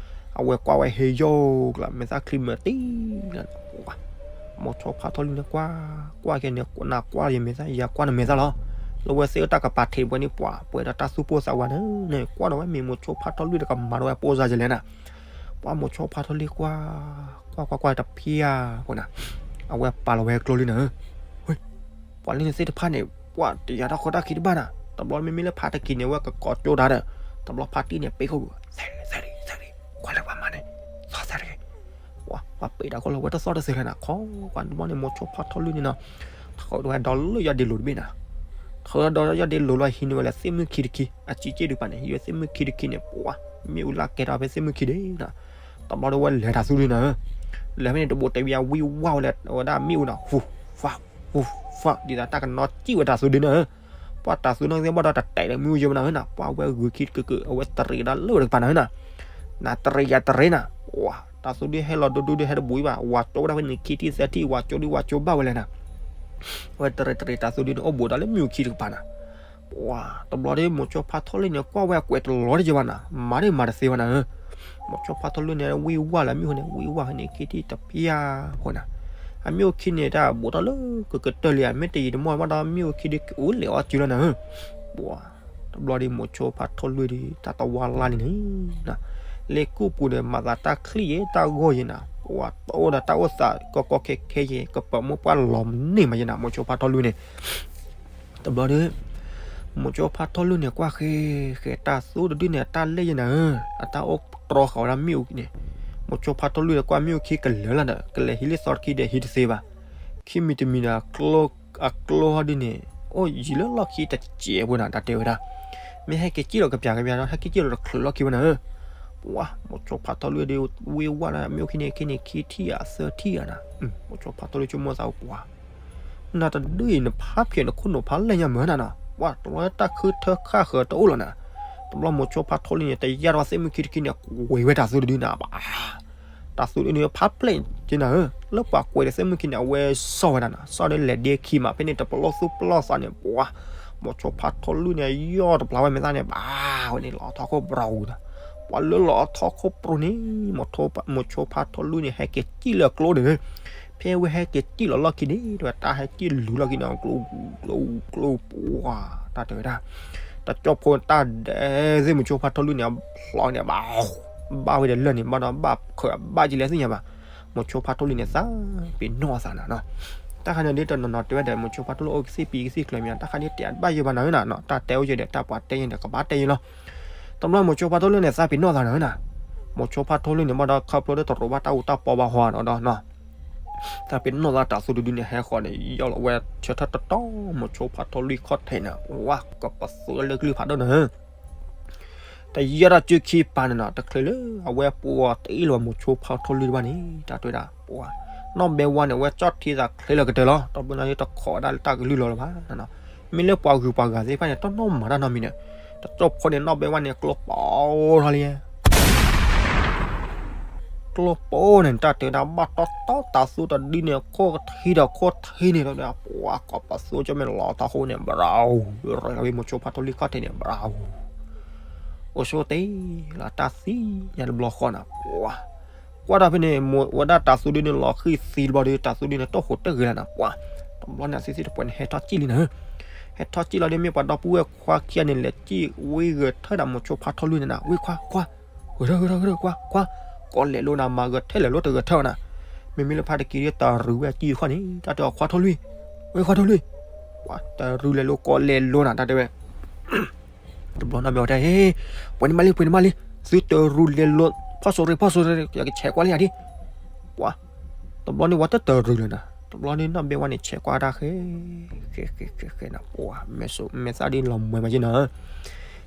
အဝဲကွၢ်ဝဲဟ့ယိၣ်ကျါ မဲာ်သၣ်ချံမၢတံၢ်နၤပှၤ, မိၤဆိဖါထီၣ်လွံၢ်န့ၣ်ကွၢ်, ကွၢ်က့ၤန့ၣ် နကွၢ်ယမဲာ်သၣ် ယကွၢ်နမဲာ်သၣ်လီၤ, လၢဝဲသ့ၣ်အတၢ်ကပၤထံးပှဲၤန့ၣ်ပှၤ ပှဲၤဒီးတၢ်သူၣ်ပိၢ်သးဝးန့ၣ် ကွၢ်ဒီးဝဲမ့ၢ်မိၤဆိဖါထီၣ်လွံၢ်တကမၤဒီးဝဲပိၢ်စါယလဲၣ်နၤ, ပှၤမိၤဆိဖါထီၣ်လွံၢ်ကွၢ်, ကွၢ်ကွၢ်ကွၢ်တဖျၢၣ်ဖိနၤ, အဝဲပာ်လီၤဝဲကျိလံနၤဧၢ ပှၤလၢန့ၣ်သ့ၣ်တဖၣ်န့ၣ် ပှၤတယာ်တၢ်ခိတၢ်ခံတဘၣ်နၤ, တဘျီမ့မ့ၢ်လၢဖါတက့ၤန့ၣ် အဝဲကကိးကၠိတၢ်ဒီး, တဘျီဖါတံၢ်န့ၣ် ပ့ၤခိၣ်ပူၤ သဲးရံးသဲးရံးသဲးရံး, ကွၢ်လၢပှၤမၤန့ၣ်, သီသဲးရံး, ပှၤ အ့ၣ်တၢ်ခီလီၤဝဲတသီၣ်တသ့လဲၣ်နၤ, ခီကွၢ်တဘျီန့ၣ် မိၤဆိဖါထီၣ်လွံၢ်န့ၣ်နီၤ, ထီၣ်ဝဲဒီးလၢယီၢ်ဒ့လိၤတဘ့ၣ်နၤ, ထီၣ်ဝဲဒီးယီၢ်ဒ့လိၤလီၤ ဟံးန့ၢ်ဝဲလၢသ့ၣ်မုၢ်ခံတခံ, အစံးက့ၣ်ဒုးပာ်န့ၣ် ဟံးဝဲသ့ၣ်မုၢ်ခံတခံန့ၣ် ပှၤ မ့ၣ်အူလၢကဲထီၣ်ဖဲသ့ၣ်မုၢ်ခံဒံးနၤ, တဘျီဒီးဝဲလဲၤတၢ်သူဒုန့ၣ်, လဲၤဖဲန့ၣ် တဘိးတဲဝံၤအဝံၣ်ဝါဝဲလၢ အဝဲဒၣ်မ့ၣ်အူနၤ ဟူဖး ဟူဖး ဒ်သိးတၢ်ကနီစံၣ်ဝဲတၢ်သူဒုန့ၣ်, ပှၤတၢ်သူနီၣ်သ့ၣ်ဘၣ်ဒီးတတဲာ်လၢမ့ၣ်အူယဲမနၤဧၢနၤ, ပှၤဝဲဂုာ်ခံတကၢၢ်ကၢၢ် အဝဲတရံးကဒါလၢဝဲတကပၤနၤဧၢနၤ, နတရံးယတရံးနၤ, ပှၤ တၢ်သူဒုဟဲလီၤဒိဒိဒုဟဲတဘူးဘၣ်, ဝၤကၠိဒၣ်ဖဲန့ၣ်ခံထံၣ်သၢထံၣ် ဝၤကၠိဒုဝၤကၠိဘၣ်ဝဲလဲၣ်နၤ, အဝဲတရံးတရံးတၢ်သူဒုန့ၣ် အိၣ်ဘူးဒီးလၢမ့ၣ်အူခံတကပၤနၤ, ပှၤ တဘျီဒီး မိၤဆိဖါထီၣ်လွံၢ်န့ၣ် ကွၢ်ဝဲအကွဲးတလီၤတယဲဘၣ်နၤ, မၤဒ်မၤတသ့ဘၣ်နၤဧၢ, မိၤဆိဖါထီၣ်လွံၢ်န့ၣ် ဝံၣ်ဝါလၢမ့ၣ်အူန့ၣ် ဝံၣ်ဝါဖဲန့ၣ်ခံထံၣ်တဖၠၣ်ဖိနၤ, အမ့ၣ်အူခံန့ၣ် တၢ်ဘူးထီၣ်လၢကကတၢၢ်လံဧါ, မ့ၢ်တယံာ်တမီၢ်ဘၣ်ဒီး မ့ၣ်အူခံဒုးအိၣ်လဲၤအီၣ်စုလီၤနၤဧၢ, ပှၤ တဘျီဒီး မိၤဆိဖါထီၣ်လွံၢ်ဒီး တၢ်တဝါလါလံန့ၣ် လ့ၣ်ကူၣ်ပူၤန့ၣ် မၤသးတၢ်ချံၣ်ယဲ တၢ်ဂီၢ်ယဲနၤ, ပှၤတအိၣ်ဒီးတၢ်အိၣ်သးကီကီခဲခဲယဲ ကပာ်မိၢ်ပှၢ်လီၤမၢ်န့ၢ်မးယဲနၤ, မိၤဆိဖါထီၣ်လွံၢ်န့ၣ် တဘျီဒီး မိၤဆိဖါထီၣ်လွံၢ်န့ၣ် ကွၢ်ဃဲဃဲ တၢ်သူတဒုန့ၣ် အတၢ်လဲၢ်ယဲနၤဧၢ, အတၢ်အိၣ်တြီဃာ်ဝဲဒၣ်မ့ၣ်အူန့ၣ်, မိၤဆိဖါထီၣ်လွံၢ်န့ၣ် ကွၢ်မ့ၣ်အူခံကလၢာ်လီၤဒီး ကလဲၤဟံးလံာ်သီတခံဒီးဟံးတသ့ဘၣ်, ခံမံၤတမံၤဒီး အကျိဟီဒုန့ၣ် အိၣ်ယံၤလၢလီၢ်ခံတစဲးဖိနၤ တၢ်တဲဝဲဒၣ်, မ့ၢ်ဟဲက့ၤစံၣ်လီၤကပျးကပျးဒီး ဟဲက့ၤစံၣ်လီၤတချုးလီၢ်ခံဝဲနၤဧၢ, ပှၤ မိၤဆိဖါထီၣ်လွံၢ်ဒီး ဝံၣ်ဝါလၢမ့ၣ်အူခံန့ၣ် ခံန့ၣ်ခံထံၣ်ဧါသၢထံၣ်ဧါနၤ, မိၤဆိဖါထီၣ်လွံၢ်ဆိကမိၣ်သး ပှၤ နၤတဒုအံၤ နဖးဖျဲးနခိၣ်နူာ်ဖးလဲၢ်ညါမၢ်နၤနီၤ, ပှၤ တဘျီတၢ်ခုထၢခၣ်ဃၢၤတအိၣ်လီၤနၤ, တဘျီမိၤဆိဖါထီၣ်လွံၢ်န့ၣ် တယၢ်ဒီးသ့ၣ်မုၢ်ခံတခံန့ၣ် ကွဲးဝဲတၢ်သူတဒုနၤဘၣ်, တၢ်သူတဒုန့ၣ် ဖးဖျဲးက့နၤဧၢ, လၢပှၤကွဲးဒီးသ့ၣ်မုၢ်ခံန့ၣ် အဝဲစီၣ်ဝဲဒၣ်နၤ, စီၣ်ဒီးလဲၤဒ့ခံမး ဖဲန့ၣ်တပလီၢ်သူပလီၢ်သးန့ၣ် ပှၤ မိၤဆိဖါထီၣ်လွံၢ်န့ၣ် ယီၢ်တပျၢ်ဝဲမဲာ်သၣ်န့ၣ် ဘၣ်ဝဲန့ၣ် လီၤအထီၣ်ခိၣ်ပြီၤဝံၤဒီး, ပှၤလၢလီၤအထီၣ်ခိၣ်ပြီၤန့ၣ် မိၤဆိဖါထီၣ်လွံၢ်န့ၣ် ဟဲက့ၤစံၣ်လၢကျိန့ၣ်, ဖဲဝဲဟဲက့ၤစံၣ်လီၤလီၢ်ခံန့ၣ် တဝဲတၢ်ဟဲစံၣ်လူၤလီၢ်ခံန့ၣ် ကျိ ကျိ ကျိ ပှၤ တၢ်တဲဝဲဒၣ်, တကၠီၣ်ဖိတၢ်ဒဲးသ့ၣ် မိၤဆိဖါထီၣ်လွံၢ်န့ၣ် ဖျီန့ၣ် ဘၣ် ဘၣ်ဝဲဒီးလၢၢ်န့ၣ် ဘၣ်ဒီးဘၣ်ခၢးဘၣ်ကလဲၤသ့ၣ်ညါဘၣ်, မိၤဆိဖါထီၣ်လွံၢ်န့ၣ် သးပ့ၤနီၣ်အသးနၤနီၤ, တၢ်ခါန့ၣ်ဒ်တနီၤနီၤတဲဝဲဒီး မိၤဆိဖါထီၣ်လွံၢ်အိၣ်ကသ့ၣ်ပံၤကသ့ၣ်ကျၢၤမ့ၢ် တၢ်ခါန့ၣ်တဲဘၣ်ယဲဘၣ်နၤဧၢနၤ, တၢ်တဲအိၣ်ယဲဒီး တၢ်ပှၤတဲယဲဒီး ကဘၣ်တဲယဲလီၤ, တဘျီမိၤဆိဖါထီၣ်လွံၢ်န့ၣ် သးပ့ၤနီၣ်သးနၤဧၢနၤ, မိၤဆိဖါထီၣ်လွံၢ်န့ၣ် ဘၣ်ဒီးခီဖျိဒီးတရိးဘၣ်တၢ်အူတၢ်ပီဘၣ်ဟီနီၤဒီး သးပ့ၤနီၣ်သးတၢ်သူတဒုန့ၣ် ဟဲဃီန့ၣ် ယီၢ်လီၤဝဲဆၢထၢၣ်တတီၤ မိၤဆိဖါထီၣ်လွံၢ်ခီၣ်ထံးန့ၣ် ဝါ ကပသူလၢကလုၢ်ဖးဒိၣ်နၤဧၢ တယဲၢ်တၢ်စုခံပၤန့ၣ်နီၤ တချုးလၢအဝဲပှၤတအ့ၣ်လီၤမိၤဆိဖါထီၣ်လွံၢ်တဘၣ်န့ၣ် တၢ်တဲဝဲဒၣ် ပှၤ နီၢ်ဘဲဝါန့ၣ် အဝဲကၠီၣ်ထံသးချ့လီၤကတၢၢ်လီၤ ဒီပုၢ်ဝဲၢ်န့ၣ်တခိးဝဲဒၣ်လၢတၢ်ကလုၢ်လီၤလၢၤဘၣ်နီၤ မ့ၢ်လၢပှၤဂုၤပှၤဂၤသ့ၣ်တဖၣ်န့ၣ် တနီၣ်မၤတၢ်နီတမံၤန့ၣ် တကၠီၣ်ဖိန့ၣ် နီၢ်ဘဲဝါန့ၣ် ကျိပိထီၣ်လံ ကျိပိန့ၣ် တၢ်တဲဝဲဒၣ် ဘၣ်တီတီတၤသူတဒုန့ၣ် ခိၣ်ထံဒီးခိၣ်ထံန့ၣ် တၢ်တဲဝဲဒၣ် ပှၤကိးပသူကၠီၣ်မဲာ်လီၤထီၣ်ခိၣ်န့ၣ် ဘြၣ် ရၤလီၤဝံၤမိၤဆိဖါထီၣ်လွံၢ်ခီၣ်ထံးန့ၣ် ဘြၣ် အိၣ်ဆိတ့ၢ်လီၤတၢ်သံညါတဘျီဃီနၤ ပှၤ ကွၢ်တၢ်ဖဲန့ၣ် ဝဲဒၣ်တၤသူဒုန့ၣ် လီၤဃံၤသံတဘျီဒီး တၤသူဒုန့ၣ် တိၢ်ဃိးတဂ့ၤလၢၤနၤ ပှၤ တဘျီန့ၣ် အသံသ့ၣ်တပှဲၤန့ၣ် ဟဲထီၣ်စံၣ်လံနၤ ဟဲထီၣ်စံၣ်လီၤဒီး မ့ၢ်ပှၤဒီပုၢ်ဝဲၢ်ခွါခံဂၤန့ၣ် လဲၤစံၣ်ဝံဂဲၤထၢၣ်ဒီးမိၤဆိဖါထီၣ်လွံၢ်န့ၣ်နၤ ဝံခွါ ခွါ ဂဲၤထၢၣ် ဂဲၤထၢၣ် ဂဲၤထၢၣ် ခွါ ခွါ ကိးလဲၤလိနၤ မၤဂဲၤထၢၣ်လဲၤလိတဂဲၤထၢၣ်နၤ မ့မ့ၢ်လၢဖါတက့ၤဒီး တရူးဝဲစံၣ်ဃီန့ၣ် တၢ်တဲအီၤခွါထီၣ်လွံၢ် ဝံခွါထီၣ်လွံၢ် ပှၤတရူးလဲၤလိကိးလဲၤလိနၤ တၢ်တဲဝဲ တဘျီနီၢ်ဘဲဝါတဲ ပှဲၤန့ၣ်မးလံ ပှဲၤန့ၣ်မးလံ သုတရူးလဲၤလိ ဖီၣ်စိရိၤ ဖီၣ်စိရိၤ ယကဆဲးကွၢ်လံယၤဒ် ပှၤ တဘျီန့ၣ် ဝဲတတရူးလၢၤနၤ တဘျီန့ၣ် နီၢ်ဘဲဝါန့ၣ် ဆဲးကွၢ်တၢ်ဃဲ ဃဲဃဲဃဲဃဲနၤ ပှၤ မဲာ်သၣ်ဒ်လီၤမှဲၤမးက့နၤ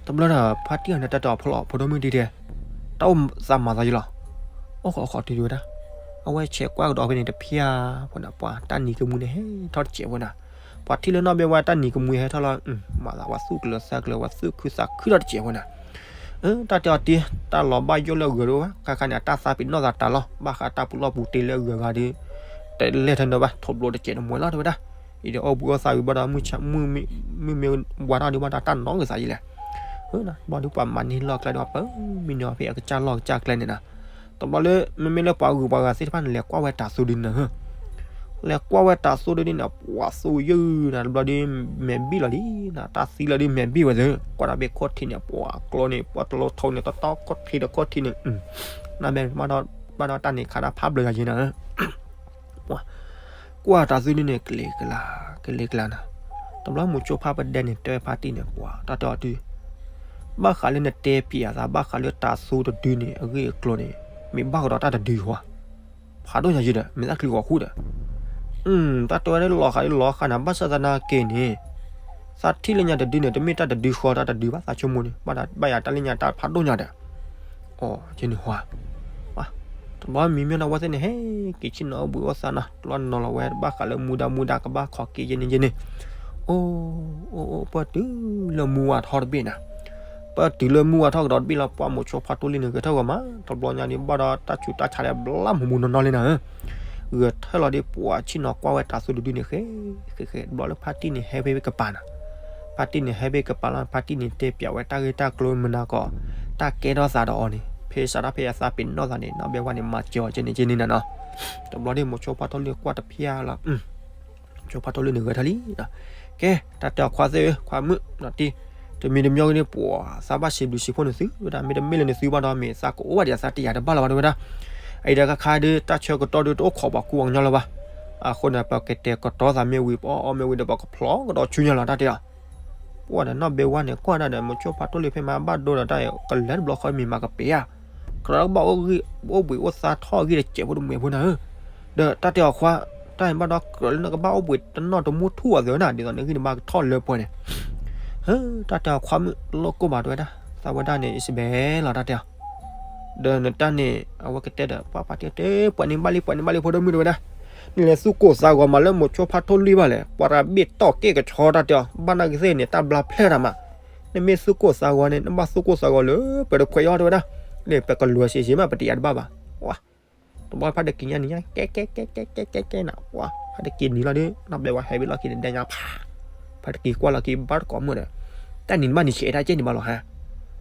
တဘျီဒီး ဖါတံၢ်အီၤန့ၣ် တၢ်တဲအီၤဖီလီၤ ဖိဒိၣ်မုၣ်ဒ်တဲ တၢ်အိၣ်သးမၤသးယလီၤ အိၣ်ဃီၤဃီၤတုၤဝဲဒၣ် အဝဲဆဲးကွၢ်ကဒီးဖဲန့ၣ် တဖၠၣ်ဖိနၤ ပှၤ တၢ်နံၤကမှံန့ၣ် ဟဲထီၣ်တစဲးဖိနၤ ပှၤထံၣ်လၢနီၢ်ဘဲဝါတၢ်နံၤကမှံဟဲထီၣ်လီၤ မၤသးဝဲသူၣ်ကျၢၤသးကျၢၤ ဝဲသူၣ်ခုသးခုထီၣ်တစဲးဖိနၤ တၢ်တဲအီၤတ့ တၢ်လီၤဘၣ်ယိၣ်လၢအဂၤတအိၣ်ဘၣ် ခါခါန့ၣ် အတၢ်သးပ့ၤနီၣ်သးတၢ်လီၤ ဘၣ်ဃးတၢ်ပူၤလီၢ်ပူၤတ့လၢအဂၤဂၤဒီး တလဲၤထၢၣ်နီၤဘၣ် ထိးဘျိတစဲးတမှဲၤလီၤ တဲဝဲဒၣ် အံၤဒီးအိၣ်ဘှံးအိၣ်သါဝံၤဘၣ်ဒီး မုၢ်မ့ၢ်ဝါထီၣ်ဒုးဘၣ်ဒီး တၢ်နီၢ်ကစၢ်ယံၤလဲၣ် ဘၣ်ဒုးပှၤမၤန့ၢ်လီၢ်ကျဲဒီး ပမံန့ၢ်အီၤဖဲအကစၢ်လီၢ်ကစၢ်ကျဲန့ၣ်နၤ တဘျီလၢ မ့မ့ၢ်လၢပှၤဂုၤပှၤဂၤသ့ၣ်တဖၣ်န့ၣ် လဲၤကွၢ်ဝဲတၤသူဒုန့ၣ် လဲၤကွၢ်ဝဲတၤသူဒုန့ၣ် ပှၤသူယုၢ်နၤ တဘျီဒီး မဲာ်ဘံၣ်လီၤလံနၤ တၢ်သံလီၤဒီးမဲာ်ဘံၣ်ဝဲသ့ၣ် ကွၢ်ဒီးဘ့ၣ်ခိၣ်ထံးန့ၣ် ပှၤကျိန့ၣ် ပှၤတလိထီန့ၣ် တတီခိၣ်ထံးဒီးခိၣ်ထံးန့ၣ် နဘဲ ဘၣ်ဒီးတၢ်န့ၣ်ခါဒၣ်ဖးဘျုးယၤယံၤနၤ ကွၢ်တၤသူဒုန့ၣ် ကလံၤကလါ ကလံၤကလါနၤ တဘျီမိၤဆိဖါပဒဲန့ၣ် တဲဝဲဖါတံၢ်န့ၣ် ပှၤ တၢ်တဲအီၤဒု ဘၣ်ဃးလၢနတဲပျးသး ဘၣ်ဃးလၢတၤသူတဒုန့ၣ် အဂ့ၢ်အကျိၤန့ၣ် မ့ၢ်ဘၣ်ကဒီးတၢ်တဒုဃီဧါ ဖးဒိၣ်ညါယံၤဒီး မ့ၢ်သးချံဂီၤဃူဒီး, တၢ်တဲဝဲဒၣ်လီၤဃးလီၤဃးနၤ ဘၣ်ဆၣ်သနာ်က့န့ၣ်, သးထံၣ်လၢညါတဒုန့ၣ် တမ့ၢ်တၢ်တဒုဃီတၢ်တဒုဘၣ် သးဆိကမိၣ်န့ၣ် ဘၣ်ဒၣ်ဘၣ်ယၤတၢ်လၢညါတၢ်ဖးဒိၣ်ညါဒီး, အီၤကန့ၣ်ဟါ တဘျီမံၤမ့ၢ်နီၤ အဝဲသ့ၣ်န့ၣ် ဟဲက့ၤဆ့ၣ်နီၤအိၣ်ဘှံးအိၣ်သါနီၤ တဘျီနီၤလီၤဝဲတဘၣ်ဃးလၢမူဒါမူဒါကဘၣ်ခီက့ၤယဲန့ၣ်ယဲန့ၣ်, အိၣ် အိၣ် အိၣ် ပၢၢ်တုၤလၢမူဝါထီၣ်တဘ့ၣ်နၤ, ပၢၢ်တုၤလၢမူဝါထီၣ်ကဒီးတဘ့ၣ်လီၤ ပှၢ်မိၤဆိဖါထီၣ်လံန့ၣ် ဂဲၤထၢၣ်ဂီၤမး တဘျီညါန့ၣ် ဘၣ်ဒီးတၢ်ဆူးတၢ်ဆါဒီးဘျါမူးမူးနီၢ်နီၢ်လံနၤဧၢ, ဂဲၤထၢၣ်လီၤဒီး ပှၢ်ဆ့ၣ်နီၤကွၢ်ဝဲတၢ်သူတဒုန့ၣ် ဃဲ ဃဲ ဃဲ တဘျီလၢဖါတံၢ်န့ၣ် ဟဲဖဲကပၤနၤ, ဖါတံၢ်န့ၣ် ဟဲဖဲကပၤလီၤ ဖါတံၢ်န့ၣ် တဲပၠးဝဲတၢ်ဂ့ၢ်တၢ်ကျိၤမနၤကီး, တၢ်ကဲထီၣ်သးဒီးအီၤန့ၣ် ဖဲစးထီၣ်ဖဲအသးပ့ၤနီၣ်သးန့ၣ် နီၢ်ဘဲဝါန့ၣ် မၤစၢၤအီၤကန့ၣ်ကန့ၣ်နၤနီၤ, တဘျီဒီး မိၤဆိဖါထီၣ်လံကွၢ်တဖျါလီၤ ဆိဖါထီၣ်လံန့ၣ် ဂဲၤထၢၣ်လံ, ကဲ တၢ်တဲအီၤခွါသ့ၣ်ဧၢ ခွါမုၣ်နီၤတံၢ်, တမံၤတမံၤဂ့ၤန့ၣ် ပှၢ်သးဘၣ်စံးဘျုးစံးဖှိၣ်နသုဝဲဒၣ် မ့တမ့ၢ်လၢနသုဘၣ်ဒီး မ့ၢ်သးကအိၣ်ဘၣ်ဒံးအသးတယာ်တဘၣ်လၢၤဘၣ်တဲဝဲဒၣ်, အအံၤဒီးခါခါဒီး တၢ်ဆၢကတီၢ်ဒီးတအိၣ်ခိးပှၤကူပှၤကညီလၢၤဘၣ်, အဃိန့ၣ် ပကတဲာ်ကတီၤသးမ့ၢ်ဝံၤ ပအီၣ်အီမ့ၢ်ဝံၤဒီး ပကဖျီကဒီးဆူညါလီၤ တၢ်တဲအီၤ ပှၢ်ဒီးနီၢ်ဘဲဝါန့ၣ် ကွၢ်ဒၣ်ဒီး မိၤဆိဖါထီၣ်လံဖဲမၤဘၣ်ဒိဒီးတၢ်အံၤ ကလဲၤတဘျီဃီမ့ၢ်မၤကပ့ၤဧါ, ကြၢးလၢကဘၣ်အိၣ်ဘှံးအိၣ်သါထီၣ်အဂ့ၢ်တစဲးဖိတမှဲၤဖိနၤဧၢ, ဒီးတၢ်တဲအီၤခွါ, တၢ်အံၤဘၣ်ဒီး ကြၢးလၢနကဘၣ်အိၣ်ဘှံးတနီၢ်တမူထူၣ်အသိးနၤ ဒ်သိးနဂံၢ်နဘါကထီၣ်လၢပှဲၤန့ၣ်, ဟၢ တၢ်တဲအီၤခွါမုၣ် လိၣ်ကိၢ်ဘၣ်တဲဝဲဒၣ်, သးဝဲဒၣ်န့ၣ် အံၣ်စဘဲလီၤ တၢ်တဲအီၤ ဒီးနတၢ်န့ၣ် အဝဲကတဲဒီး ပှၢ်ဖါတံၢ်တဲ ပှၤန့ၣ်ဘၣ်လံ ပှၤန့ၣ်ဘၣ်လံ ဖိဒိၣ်မုၣ်တဲဝဲဒၣ်, နလဲၤသူၣ်ကိၢ်သးဂီၤမးလၢမိၤဆိဖါထီၣ်လံဘၣ်လဲၣ် ပှၤတၢ်ဘ့ၣ်တီၢ်က့ၣ်ကဆီ တၢ်တဲအီၤ ဘၣ်နာ်က့သ့ၣ်န့ၣ် တၢ်ဘျါဖျဲၣ်တၢ်မး, နမ့ၢ်သူၣ်ကိၢ်သးဂီၤန့ၣ် နဘၣ်သူၣ်ကိၢ်သးဂီၤလၢပှဲၤတခွဲးအီၤတဲဝဲဒၣ်, လၢပကလွဲၤစ့ၢ်စ့ၢ်မး ပတယာ်တဘၣ်ဘၣ်, ပှၢ် တဘျီဖါတက့ၤညါန့ၣ်ညါ ကဲ ကဲ ကဲ ကဲ ကဲ ကဲ ကဲနၤ ပှၢ် ဖါတက့ၤနံၤလီၤဒီး နီၢ်ဘဲဝါဟဲဘ့ၣ်လီၢ်ခံန့ၣ် ဒဲညါဖး, ဖါတက့ၤကွၢ်လီၤခံဘၣ်တကိးမုၢ်ဒီး, တၢ်နံၤနဘၣ်နံၤဆဲးတၢ်ကဲန့ၣ်ဘၣ်လီၤဟါ,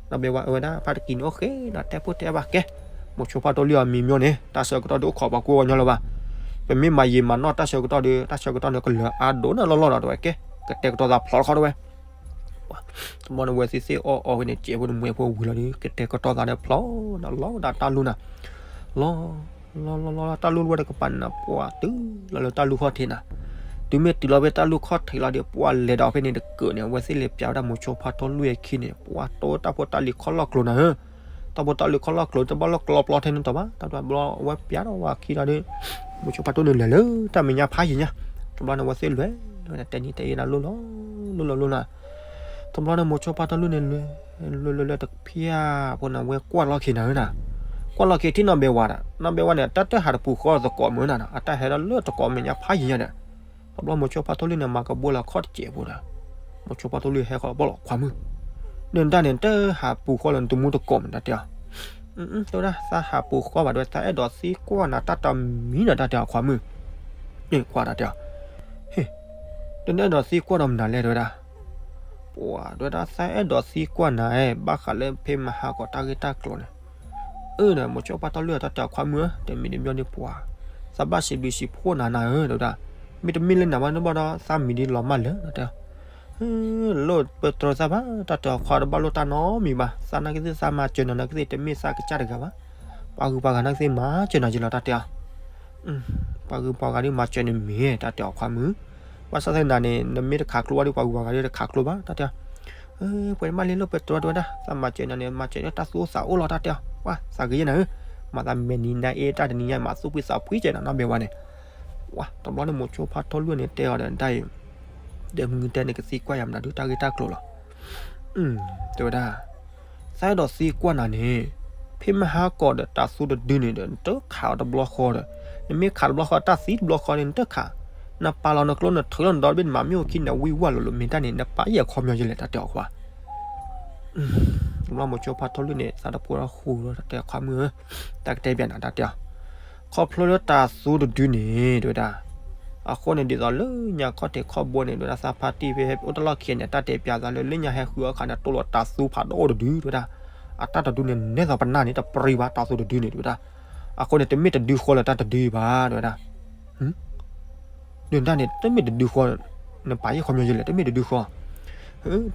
နီၢ်ဘဲဝါအဝဲဒၣ် ဖါတက့ၤန့ၣ် အိၣ်ဃ့နီၤ တဲဖိတဲဘၣ်ကဲ, မိၤဆိဖါထီၣ်လံအီၤမံၤမ့ၢ်န့ၣ် တၢ်ဆၢကတီၢ်ဒုးအိၣ်ခိးပှၤကူပှၤကညီလၢၤဘၣ်, ပမ့ၢ်မၤယံာ်မၤနီၢ်တၢ်ဆၢကတီၢ်ဒီး တၢ်ဆၢကတီၢ်န့ၣ်ကလၢၤအါဒိၣ်န့ၣ်လီၢ်လီၢ်ဒီး တဲဝဲကဲ, ကတဲာ်ကတီၤသးဖျိးတခီတဲဝဲ တဘျီန့ၣ် ဝဲသ့ၣ်သ့ၣ်အီၣ်အီဝဲန့ၣ် စဲးဖိတမှဲၤဖိဝံၤလီၤဒီး ကတဲာ်ကတီၤသးဒီးဖျိးဒီးလီၤဝဲဒၣ်တၢ်လူၢ်နၤ, လီၤ လီၤလီၤလီၤ တၢ်လူၢ်ဝဲတကပၤန့ၣ် ပှၢ်တုၤလီၤလၢတၢ်လူၢ်ခီၣ်ထံးနၤ, တုၤမ့ၢ်တုၤလီၤဖဲတၢ်လူၢ်ခီၣ်ထံးလီၤဒီး ပှၢ်လဲၤဒီးဖဲန့ၣ်တကၢၢ်န့ၣ် အဝဲသ့ၣ်လဲၤပၠးဝဲဒၣ်မိၤဆိဖါထီၣ်လွံၢ်အခံန့ၣ် ပှၢ်တိတၢ်ဖိတၢ်လံၤခီၣ်လီၢ်ကျိၤနၤဧၢ, တၢ်ဖိတၢ်လံၤခီၣ်လီၢ်ကျိၤ တဘၣ်လီၢ်ကျိၤပျီထဲန့ၣ်တဘၣ် တဘျီဝဲပၠးဒီးဝဲခံလီၤဒီး မိၤဆိဖါထီၣ်န့ၣ်လဲၤလၢတၢ်မဲာ်ညါဖးယံၤညါ, တဘျီန့ၣ် ဝဲသ့ၣ်လဲၤ တဲနံၤတဲအ့နၤလိၣ်လီၤ လိၣ်လီၤလိၣ်လီၤ, တဘျီန့ၣ် မိၤဆိဖါထီၣ်လွံၢ်န့ၣ်လဲၤ လဲၤလဲၤလဲၤတဖျၢၣ်ဖိန့ၣ် ဝဲကွၢ်လီၤခံနၤဧၢနၤ, ကွၢ်လီၤခံထံၣ်နီၢ်ဘဲဝါဒီး နီၢ်ဘဲဝါန့ၣ် တၢ်တဟးတပူၤဃီသကိးမုၢ်နၤနီၤ အတၢ်ဟဲဒီးလၢတကိးမဲာ်ညါဖးယံၤညါဒီး, တဘျီမိၤဆိဖါထီၣ်လွံၢ်န့ၣ် မၤကဘီလီၤခီၣ်တစဲးဖိဒီး, မိၤဆိဖါထီၣ်လွံၢ်ဟဲဃီၤဘီလီၤခွါမုၣ်, နတၢ်န့ၣ် တဟးပူၤဃီလၢနတမူတကိးမး တၢ်တဲအီၤ တဲဝဲဒၣ် သးဟးပူၤဃီဘၣ်တဲဝဲ သးအဲၣ်ဒိးသံကွၢ်နၤတၢ်တမံၤနၤ တၢ်တဲအီၤခွါမုၣ်, ကွၢ်တၢ်တဲအီၤ, ဟ့ၣ်, တနအဲၣ်ဒိးသံကွၢ်ဒီးမနုၤလဲၣ် တဲဝဲဒၣ်, ပှၤ တဲဝဲဒၣ် သးအဲၣ်ဒိးသံကွၢ်နၤ ဘၣ်ဃးလၢဖဲမဟါကီးတၢ်ဂ့ၢ်တၢ်ကျိၤန့ၣ်, အၢ ဒီးမိၤဆိဖါထီၣ်လွံၢ် တၢ်တဲအီၤခွါမုၣ်ဧၢ တမံၤတမံၤန့ၣ်ပှၤ, သးဘၣ်စံးဘျုးစံးဖှိၣ်နၤနၤဧၢ တဲဝဲဒၣ်, မ့တမ့ၢ်လၢနၤဘၣ်န့ၣ်ဘၣ်ဒီး သးမံၤဒ်လီၤမၢ်လၢာ် တၢ်တဲအီၤ လိၣ်ပတြၢၤသးဘၣ် တၢ်တဲအီၤခွါတဘၣ်လိၣ်တၢ်နီတမံၤဘၣ် သးနာ်က့သ့ၣ်သးမၤစၢၤနၤနာ်က့သ့ၣ် တမ့ၢ်သးကစၢ်တဂၤဘၣ်, ပှၤဂုၤပှၤဂၤနာ်က့သ့ၣ်မၤစၢၤနၤယံၤလီၤ တၢ်တဲအီၤ, ပှၤဂုၤပှၤဂၤဒ်မၤစၢၤနမ့ၢ် တၢ်တဲအီၤခွါမုၣ်, ဘၣ်ဆၣ်သနာ်န့ၣ် နမ့ၢ်တခးကျိဘၣ်ဒီး ပှၤဂုၤပှၤဂၤဒ်တခးကျိဘၣ် တၢ်တဲအီၤ, ပှၤတမ့ၢ်လၢလိၣ်ပတြၢၤတဲဝဲဒၣ် သးမၤစၢၤနၤန့ၣ် မၤစၢၤလၢတၢ်သူၣ်အိၣ်သးအိၣ်လီၤ တၢ်တဲအီၤ, ပှၤသးဂ့ၤယဲနၤဧၢ, မၤသးမဲာ်နံၤနၤအ့ တၢ်တနံၤညါ မၤသူၣ်ဖှံသးဖှံကဲနၤနီၢ်ဘဲဝါန့ၣ် ပှၤ တဘျီန့ၣ်မိၤဆိဖါထီၣ်လွံၢ်န့ၣ် တဲအီၤဒီးတၢ်အံၤ, ဒီးမုၢ်တဲန့ၣ်ကသံကွၢ်ယၤမနုၤဒုးတၢ်ဂ့ၢ်တၢ်ကျိၤလီၤ, တဲဝဲဒၣ်, သးအဲၣ်ဒိးသံကွၢ်နၤန့ၣ်, ဖဲမဟါကီးဒီးတၢ်သူတဒုန့ၣ်ဒီး နတခးအီၤတဘျီဃီဒီး, နမ့ၢ်ခးတဘျီဃီ တၢ်သံတဘျီဃီန့ၣ် နတခး, နပာ်လီၤနကျိနထုးလီၤနဒီတဘ့ၣ်နမၤမ့ၢ်အိၣ်ခံန့ၣ် ဝံၣ်ဝၢ်လိၤလိၤ မ့ၢ်တၢ်န့ၣ် နပာ်ယဲၢ်ခီပညီယလဲၣ် တၢ်တဲအီၤခွါ တဘျီမိၤဆိဖါထီၣ်လွံၢ်န့ၣ် သးတပှဲၤထီၣ်ဃူဒီး တၢ်တဲခွါမုၣ်ဧၢ, တၢ်ကတဲဘၣ်နၤ တၢ်တဲအီၤ, ခီဖျိလၢတၢ်သူတဒုန့ၣ် တဲဝဲဒၣ်, အဃိန့ၣ်ဒ်သိးလၢညါခီၣ်ထံးခီၣ်ဘိန့ၣ် တဲဝဲဒၣ်သးဖါတံၢ်ဖဲဟဲအိၣ်တလီၢ်ခံန့ၣ် တၢ်တဲပျးသးလၢလၢညါဟဲဃုအခါန့ၣ် တိၢ်လီၤတၢ်သူဖးဒိၣ်တဒု တဲဝဲဒၣ်, အတၢ်တဒုန့ၣ် နဲသိးပနၢ်န့ၣ် တပြံဘၣ် တၢ်သူတဒုန့ၣ် တဲဝဲဒၣ်, အဃိန့ၣ် တမ့ၢ်တဒုဃီလၢတၢ်တဒုဘၣ် တဲဝဲဒၣ် ဒုၣ်ဒါန့ၣ် တမ့ၢ်တဒုဃီ, နပာ်ယဲၢ်ခီပညီယလဲၣ် တမ့ၢ်တဒုဃီ,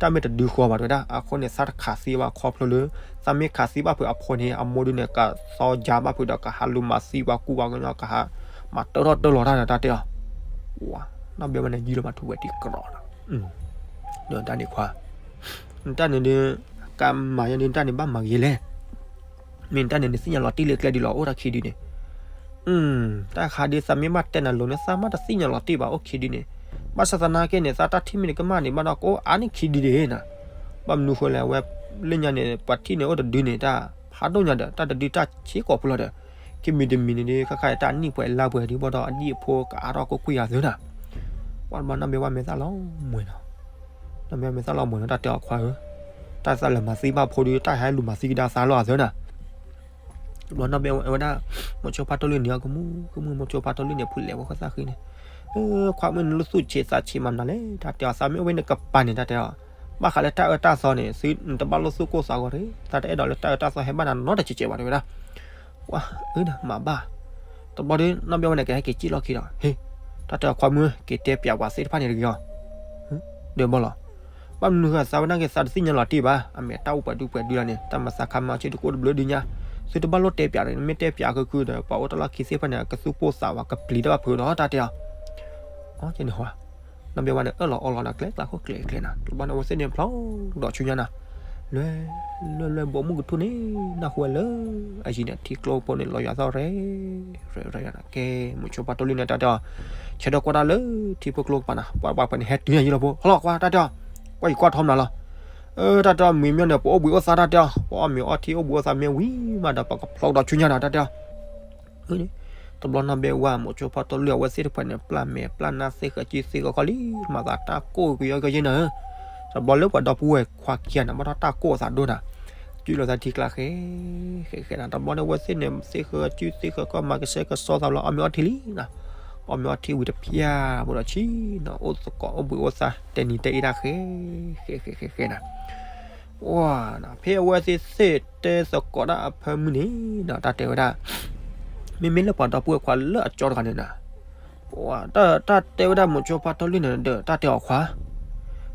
တၢ်မ့ၢ်တဒုဃီဘၣ် တဲဝဲဒၣ်, အဃိန့ၣ် သးတခးသံဘၣ်ခီဖျိလၢ သးမ့ၢ်ခးသံဘၣ်ဖုးအဖိန့ၣ် အမိၢ်ဒုန့ၣ် ကသီယါဘၣ်ဖုးဒီး ကဟးလူၤမၤသံပှၤကူပှၤကညီ ကဟးမၤတၢထီၣ်တၢလီၤတၢ်ဒီး တၢ်တဲအီၤ, ဝၤနီၢ်ဘဲဝဲန့ၣ်ယံလီၤမးထူဝဲတံၤကရီလီၤ, ဒုၣ်ဒါန့ၣ်ခွါ, နတၢ်န့ၣ်ဒုး ကမၤယဲၢ်ဒုး နတၢ်န့ၣ်ဘၣ်မၤဂ့ၤလဲၣ် မ့ၢ်နတၢ်န့ၣ် နသ့ၣ်ညါလီၤတံၢ်လၢကျဲဒ်လီၤ အိၣ်တၢ်ခံဒုန့ၣ်, တၢ်ခါဒုးသးမ့ၢ်ဘၣ်တဲနၤလိၤန့ၣ် သးမ့ၢ်တသ့ၣ်ညါလီၤတံၢ်ဘၣ်အိၣ်ခံဒုန့ၣ်, ဘၣ်ဆၣ်သနာ်က့န့ၣ် သးတၢ်ထံၣ်မ့ၢ်န့ၣ်ကမၣ်န့ၣ် ဘၣ်ဒီးကအိၣ်အါန့ၢ်ခံဒုဒ့ၣ်နၤ, ဘၣ်မနုၤဃိလဲၣ် အဝဲလၢညါန့ၣ် ပှၤထံၣ်န့ၣ်အိၣ်တဒုန့ၣ် တၢ်ဖးဒိၣ်ညါဒီး တၢ်တဒုတၢ်ဆံးကိာ်ဖိလီၤဒီး, ခံမံၤတမံၤန့ၣ်ဒုး ခါခါတၢ်နံၣ်ပှဲၤလါပှဲၤဒုး ဘၣ်ဒီးအဒံၣ်အဖိကအါထီၣ်ကွ့ၢ်ကွ့ၢ်ယၤသုနၤ, ပှၤတဘျီနီၢ်ဘဲဝဲမဲာ်သၣ်လီၤမွဲနီၤ, နီၢ်ဘဲဝဲမဲာ်သၣ်လီၤမွဲနီၤ တၢ်တဲအီၤခွါဧၢ, တၢ်သးလဲၤမၤသံဘၣ်ဖိဒုး တၢ်ဟဲလူၤမၤသံကဒါသးလီၤအသုနၤ တဘျီနီၢ်ဘဲဝဲဒၣ် မိၤဆိဖါထီၣ်လွံၢ်န့ၣ် ကမူၣ်ကမူၣ် မိၤဆိဖါထီၣ်လွံၢ်န့ၣ် ဖုလဲၤဝဲဃီသၣ်ဃံန့ၣ်, ခွါမုၣ်နလိၣ်သူၣ်ဆံးသးဆံးမးနၤလဲၣ် တၢ်တဲအီၤ သးမ့ၢ်အိၣ်ဝဲနကပၤန့ၣ် တၢ်တဲအီၤ, ဘၣ်ဃးလၢတၢ်အၢတၢ်သီန့ၣ် သုနတဘၣ်လိၣ်သူၣ်ကိၢ်သးဂီၤတဂ့ၤ, သးတအဲၣ်ဒိးလၢတၢ်အၢတၢ်သီဟဲဘၣ်နၤနီတစဲးကဲးဘၣ်တဲဝဲဒၣ်, ပှၤအၢနၤမၤဘၣ်, တဘျီဒီး နီၢ်ဘဲဝဲန့ၣ် ကဟဲက့ၤစံၣ်လီၢ်ခံဒီး ဟ့ၣ်, တၢ်တဲအီၤခွါမုၣ် က့ၤတဲပၠးပှၤသ့ၣ်တဖၣ်န့ၣ်တဂ့ၤအီၤ ဒီးဘၣ်လီၤ, ဘၣ်မနုၤဃိသးဝဲနာ်က့ၤသးတသ့ၣ်ညါလီၤတံၢ်ဘၣ် အမ့ၢ်တၢ်အိၣ်ပှဲၤဒုပှဲၤဒုလီၤန့ၣ် တၢ်မၤသးခါမၤဆ့တကိၣ်တဘျုးဒုညါ, သုတဘၣ်လိၣ်တဲပၠးဒီး နမ့ၢ်တဲပၠးခုခုဒီး ပှၤအိၣ်တၢ်လီၢ်ခံသ့ၣ်တဖၣ်န့ၣ် ကသူၣ်ပိၢ်သးဝးကပျံၤတၢ်ဘၣ်ဖုးဒီး တၢ်တဲအီၤ အီန့ၣ်ဟီ, နီၢ်ဘဲဝဲန့ၣ် အၢၣ်လီၤအီလီၤဒီးကျဲကျါခိၣ်ကျဲကျဲနၤ တဘျီန့ၣ် အဝဲသ့ၣ်န့ၣ်ဖျိဒီးဆူညါနၤ, လွဲ လွဲလွဲဘိးမုၢ်ကထူၣ်န့ၣ် နၢ်ဟူဝဲလၢ အယံၤန့ၣ် ထံကျိဖိန့ၣ် လီၤယွၤသီၣ်ရဲ ရဲရဲယၤနၤ ကဲ မိၤဆိဖါထီၣ်လွံၢ်န့ၣ် တၢ်တဲအီၤ, ဆၢထၢၣ်ကွၢ်တၢ်လၢထံဖိကျိကပၤနၤ ပှၤပှၤပှၤန့ၣ် ဟဲတုၤညါယံၤလီၤဖိ ဟလီၤကွၢ် တၢ်တဲအီၤ, ကွၢ်ယံၤကွၢ်ထီမနၤလီၤ, တၢ်တဲအီၤ မံၤမၠိန့ၣ် ပအိၣ်ဘှံးအိၣ်သါ တၢ်တဲအီၤ ပအီၣ်မ့ၤအီထံအိၣ်ဘှံးအိၣ်သါမ့ၢ်ဝံၤမးဒီး ပကဖျိဒီးဆူညါနၤ တၢ်တဲအီၤ တဘျီနီၢ်ဘဲဝဲ မိၤဆိဖါထီၣ်လွံၢ်အဝဲသ့ၣ်တဖၣ်န့ၣ် ပျၢ်မဲာ်ပျၢ်နါသ့ဃၢၤစုသ့ဃၢၤခီလံ မၤသးတၢ်ကိၢ်ကယီကယဲနၤဧၢ, တဘျီလၢပှၤဒီပုၢ်ဝဲၢ်ခွါခံဂၤန့ၣ် ဘၣ်ထီၣ်တၢ်ကိၢ်အသးဒိၣ်နၤ, စုလီၤသးထံကျါဃဲ ဃဲဃဲနၤ တဘျီန့ၣ် အဝဲသ့ၣ်န့ၣ် သ့ဃၢၤစုသ့ဃၢၤခီ မၤကဆှဲကဆှီသးလီၤ အီၣ်မ့ၤအီထံလံနၤ, အီၣ်မ့ၤအီထံဝံၤတဖျၢၣ်ဘၣ်ဒီးဆံးနၤ အိၣ်သကိးအိၣ်ဘှံးအိၣ်သါ တဲနံၤတဲအ့ၣ်တၢ်ဃဲ ဃဲဃဲဃဲဃဲနၤ ဝဲ ဖဲအဝဲသ့ၣ်သ့ၣ်တဲသကိးတၢ်အဖၢမုၢ်န့ၣ်ဒီး တၢ်တဲဝဲဒၣ်, မ့မ့ၢ်လၢပှၤဒီပုၢ်ဝဲၢ်ခွါလၢအကၠီတဂၤန့ၣ်နၤ, တၢ်တဲဝဲဒၣ်မိၤဆိဖါထီၣ်လွံၢ်န့ၣ်ဒီး တၢ်တဲအီၤခွါ,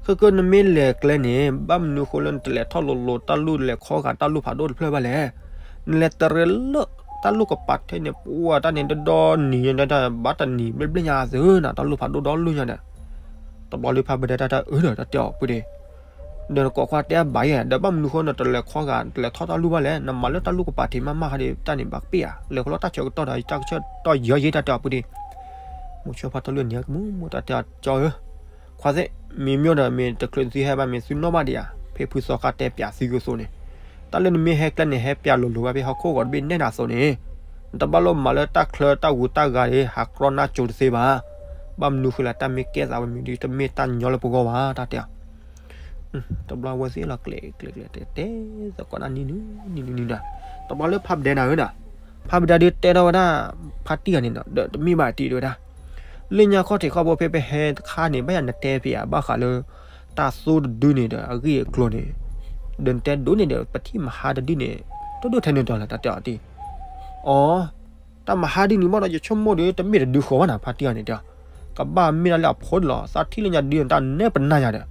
ဃ့ကနမ့ၢ်လဲၤကျဲန့ၣ် ဘၣ်မနုၤဃိလၢနတလဲၤထီၣ်လိၤလိၤတၢ်လူၢ်လဲၤခီဂာ်တၢ်လူၢ်ဖးဒိၣ်တဖျၢၣ်ဘၣ်လဲၣ်, နလဲၤတရံးလၢတၢ်လူၢ်ကပၤထဲန့ၣ် ပှၤတၢ်န့ၣ်တဒီနံၤညါ တၢ်ဘၣ်တနံၤဘျ့ဘျ့ညါသုနၤ တၢ်လူၢ်ဖးဒိၣ်ဒီလူၢ်ညါဒီး တဘျီလၢဖါပဒဲတၢ်တၢ်အၢဒီးတၢ်တဲအီၤပှ့ၤဒ့, ဒီးနကိးခွါတဲအဘၣ်ယဲ ဒီးဘၣ်မနုၤဃိနတလဲၤခီဂာ် တလဲၤထီၣ်တၢ်လူၢ်ဘၣ်လဲၣ် နမၤလၢတၢ်လူၢ်ကပၤထံးမးမးဃီဒီး တၢ်န့ၣ်ဘၣ်ကပ့ၢ်ဧါ လဲၤဃီလီၤတၢ်ဆၢကတီၢ်ဒီး တၢ်ကဆၢကတီၢ်ယီၤယံၤတၢ်တဲအီၤပှ့ၤဒ့, မိၤဆိဖါထီၣ်လွံၢ်န့ၣ် ကမူၣ်မူၣ်တၢ်တဲအီၤကၠီဧၢ ခွါသ့ၣ် မံၤမၠိဒီး မ့ၢ်တချုးသုဟဲဘၣ် မ့ၢ်သုနီၣ်ဘၣ်ဒံးဧါ ဖဲဖုသီခါတဲပၠးသုကသိးန့ၣ်, တၢ်လၢနမ့ၢ်ဟဲကျဲန့ၣ် ဟဲပၠးလိၤလိၤဘၣ် ဖဲဟီၣ်ခိၣ်ဂီၤတဘ့ၣ်နဲၣ်နၤအသိးန့ၣ်, နတဘၣ်လိၣ်မၤလၢတၢ်ချၢတၢ်ဂူၤတၢ်ဂၤဒီး ဟးကြီနါစိၤတသ့ဘၣ်. ဘၣ်မနုၤဃိလဲၣ် တၢ်မ့ၢ်ကဲသးဝဲမံၤဒုး တမ့ၢ်တၢ်ညီလၢပဂီၢ်ဘၣ် တၢ်တဲအီၤ တဘျီဝဲသ့ၣ်လီၤကျဲၤကျဲၤကျဲၤ တဲသကိးတၢ်နံၤနံၤနံၤနံၤနံၤဒီး, တဘျီလၢဖါပဒဲနၤဧၢဒီး, ဖါပဒဲဒုးတဲထီၣ်ဝဲဒၣ် ဖါတံၢ်ဂၤန့ၣ်ဒီး ဒီးတမ့ၢ်ဘၣ်တံၢ်တဲဝဲဒၣ်, လၢညါခီၣ်ထံးခီၣ်ဘိဖဲပဟဲတခါန့ၣ် ဘၣ်ယၤနတဲပၠးဘၣ်ဃးလၢ တၢ်သိတဒုန့ၣ်ဒီး အဂ့ၢ်အကျိၤန့ၣ်, ဒီးနတဲဒိးန့ၣ်ဒီး ပထံၣ်မဟါတဒုန့ၣ် ဒိၣ်ဒိၣ်ထဲန့ၣ်ဒီးလၢတၢ်တဲအီၤတံၢ်, အီ တၢ်မဟါဒုန့ၣ်ဘၣ်ဒီး ယဆိကမိၣ်ဒီး တမ့ၢ်တဒုဃီဘၣ်နၤ ဖါတံၢ်ဂၤန့ၣ်တဲအီၤ, ကဘၣ်မ့ၢ်ဒၣ်လၢအဖိဒၣ်လီၤ သးထံၣ်လၢညါဒုန့ၣ် တၢ်နဲပနၢ်ယၤဒီး,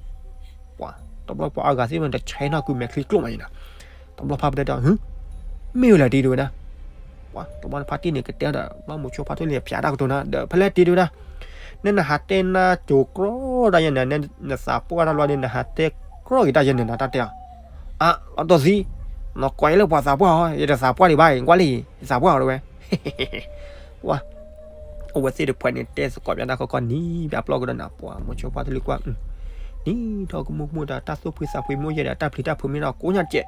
ပှၤ တဘျီပှၤအါဂၤသ့ၣ်မ့ၢ်တဆဲးနီၢ်ကုမဲာ်ချံကျိၣ်မးယံၤနၤ, တဘျီဖါပဒဲတဲအီၤ မ့ၢ်ဝဲလဲၣ်တံၢ်တဲဝဲဒၣ်, ပှၤတဘျီဖါတံၢ်န့ၣ်ကတဲဒီး ဘၣ်မိၤဆိဖါထီၣ်လွံၢ်န့ၣ် ပၠးတၢ်ကတိၤနၤ ဒီးဖဲလဲၣ်တံၢ်တဲဝဲဒၣ်, နဲနဟးတဲနါစိၤကြီတၢ်ယဲန့ၣ် နဲနသးပှၢ်တၢ်လီၤဒီး နဟးတဲကြီက့ၤတၢ်ယဲန့ၣ်နၤ တၢ်တဲအီၤ, အါ လီၤတီၢ်သံ, နကွၢ်ယဲလၢပှၤသးပှၢ်အီၤ ယတသးပှၢ်ဒံးဘၣ် ကွၢ်လံ ယသးပှၢ်အီၤတဝဲ ပှၤ အဝဲသ့ၣ်တဖၣ်န့ၣ် တဲသကိးပၠးတၢ်ခီခီနံၤ ပၠးပျီကဒီးနၤ ပှၤမိၤဆိဖါထီၣ်လွံၢ်ကွၢ် နံၤထီၣ်ကမူၣ်ကမူၣ်ဒီး တၢ်သူၣ်ဖှံသးဖှံမ့ၢ်ယဲဒီး တၢ်ပျံၤတၢ်ဖုးမ့ၢ်ဒီးကိးညါတကဲး,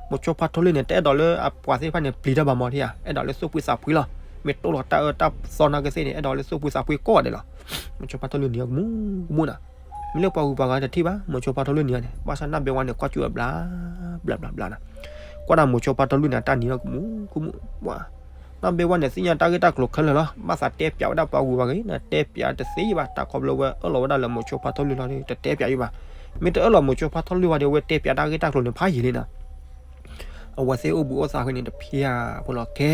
မိၤဆိဖါထီၣ်လွံၢ်န့ၣ် တအဲၣ်ဒိးလၢအပှၤသ့ၣ်တဖၣ်န့ၣ် ပျံၤတၢ်ဘၣ်မးထံဧါ အဲၣ်ဒိးလၢသူၣ်ဖှံသးဖှံလီၤ, မ့ၢ်တိၢ်လီၤတၢ်အၢတၢ်သီနာ်က့သ့ၣ်န့ၣ် အဲၣ်ဒိးလၢသူၣ်ဖှံသးဖှံကိးဂၤဒဲးလီၤ, မိၤဆိဖါထီၣ်လွံၢ်နံၤထီၣ်ကမူၣ်ကမူၣ်နၤ မ့ၢ်လၢပှၤဂုၤပှၤဂၤတထံၣ်ဘၣ် မိၤဆိဖါထီၣ်လွံၢ်နံၤန့ၣ် ဘၣ်ဆၣ်နၢ်ဘဲဝါန့ၣ် ကွၢ်စူၣ်အဘျါ ဘျါဘျါဘျါနၤ, ကွၢ်ဒၣ်မိၤဆိဖါထီၣ်လွံၢ်န့ၣ် တၢ်နံၤထီၣ်ကမူၣ်ကမူၣ် ပှၤ နၢ်ဘဲဝါန့ၣ် သ့ၣ်ညါတၢ်ဂ့ၢ်တၢ်ကျိၤခဲလၢာ်လီၤ, ဘၣ်သးတဲပၠးဝဲဒၣ်ပှၤဂုၤပှၤဂၤ နတဲပၠးတသ့ဘၣ် တၢ်ခီဖျိဝဲအၢၣ်လီၤဝဲဒၣ်လၢမိၤဆိဖါထီၣ်လွံၢ်လီၤဒီး တတဲပၠးယံၤဘၣ်, မ့ၢ်တအၢၣ်လီၤမိၤဆိဖါထီၣ်လွံၢ်ဝဲဒီး အဝဲတဲပၠးတၢ်ဂ့ၢ်တၢ်ကျိၤန့ၣ် ဖးယံာ်လံနၤ အဝဲသ့ၣ်အိၣ်ဘှံးအိၣ်သါဃုာ်န့ၣ် တဖျါဖိလီၤကဲ,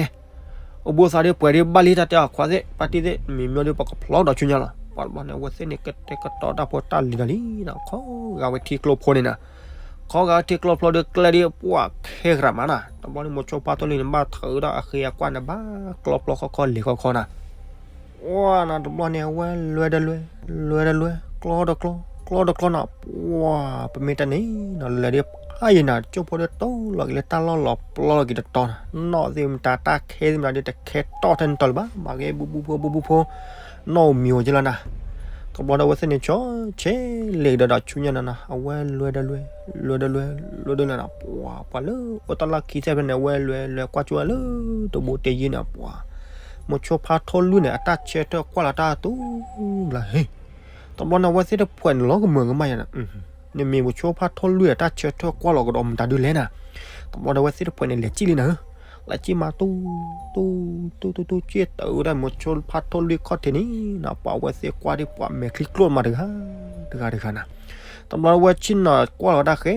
အိၣ်ဘှံးအိၣ်သါဒီးပှဲၤဒီးဘၣ်လံတၢ်တဲအီၤခွါသ့ၣ် ဖါတံၢ်သ့ၣ် မံၤမၠိဒီး ပကဖျီဒီးဆူညါလီၤ, ပှၤတဘျီန့ၣ် အဝဲသ့ၣ်န့ၣ် ကတဲာ်ကတီၤတၢ်ဖိတၢ်လံၤဒီးလံနၤ ခီဂာ်ဝဲထံကျိဖိန့ၣ်နၤ, ခီဂာ်ထံကျိဖိဒီးကျဲဒီး ပှၤခဲဂၤမးနၤ တဘျီန့ၣ် မိၤဆိဖါထီၣ်လွံၢ်န့ၣ် ဘၣ်ထုးဒီးအဃ့အကွၢ်န့ၣ် ဘၣ်ကျီဖျီခီခီလ့ၤခီခီနၤ ဝဲနၤတဘျီန့ၣ် အဝဲလွဲဒီးလွဲ, လွဲဒီးလွဲ, ကျီဒီးကျီ, ကျီဒီးကျီနၤ, ပှၤ ပမ့ၢ်တၢ်န့ၣ်နၤ လဲၤဒီး ဟါယံၤနၤ ကၠိဖိဒီးတိၢ်လီၤက့ၤလၢတၢ်လီၢ်လီၤပျီလီၤက့ၤတတီၤနၤ, နီၣ်သ့ၣ်မတၤတၢ်ခဲသ့ၣ်မတၤဒီး တခဲတီၢ်ထဲန့ၣ်တီၤလၢၤဘၣ်, မၤက့ၤဘူဘူဖိဘူဘူဖိ နီၣ်ဧိၤမံၤဧိၤက့လီၤနၤ. တဘျီဒီးအဝဲသ့ၣ်န့ၣ် ကၠီဆဲးလဲၤကဒီးဒီးဆူညါနၤနီၤ, အဝဲလဲၤဒီးလဲၤ, လဲၤဒီးလဲၤ, လဲၤဒီးလဲၤနၤ, ပှၤ ပှၤလၢအိၣ်တၢ်လီၢ်ခံထဲဖဲန့ၣ် အဝဲလဲၤလဲၤကွၢ်ကၠိဝဲလၢ တဘိတယံၤန့ၣ် ပှၤ မိၤဆိဖါထိၣ်လွံၢ်န့ၣ် အတၢ်ဆၢထၢၣ်ကွၢ်လီၤတၢ်တူၢ်လၢဟ့ တဘျီန့ၣ် အဝဲသ့ၣ်တဖှဲးန့ၣ် လီၤကမၢကမၣ်ယါနၤ, နမ့ၢ်မိၤဆိဖါထိၣ်လွံၢ် အတၢ်ဆၢထၢၣ်ကွၢ်လီၤကဒီးမတၤဒုလဲၣ်နၤ. တဘျီဒီး အဝဲသ့ၣ်တဖှဲးန့ၣ် လဲၤစံၣ်လံနၤဧၢ, လဲၤစံၣ်မးတူၢ် တူၢ် တူၢ် တူၢ် တူၢ် စ့ၢ်တၢ်ဝဲဒၣ်မိၤဆိဖါထိၣ်လွံၢ်ခီၣ်ထံးန့ၣ်နၤ, ပှၤအဝဲသ့ၣ်ကွၢ်ဒ်ပှၤမဲာ်ချံကျိၣ်မးတဂၤ တဂၤတဂၤနၤ. တဘျီအဝဲဆ့ၣ်နီၤကွၢ်လီၤဝဲဒၣ်ဃဲ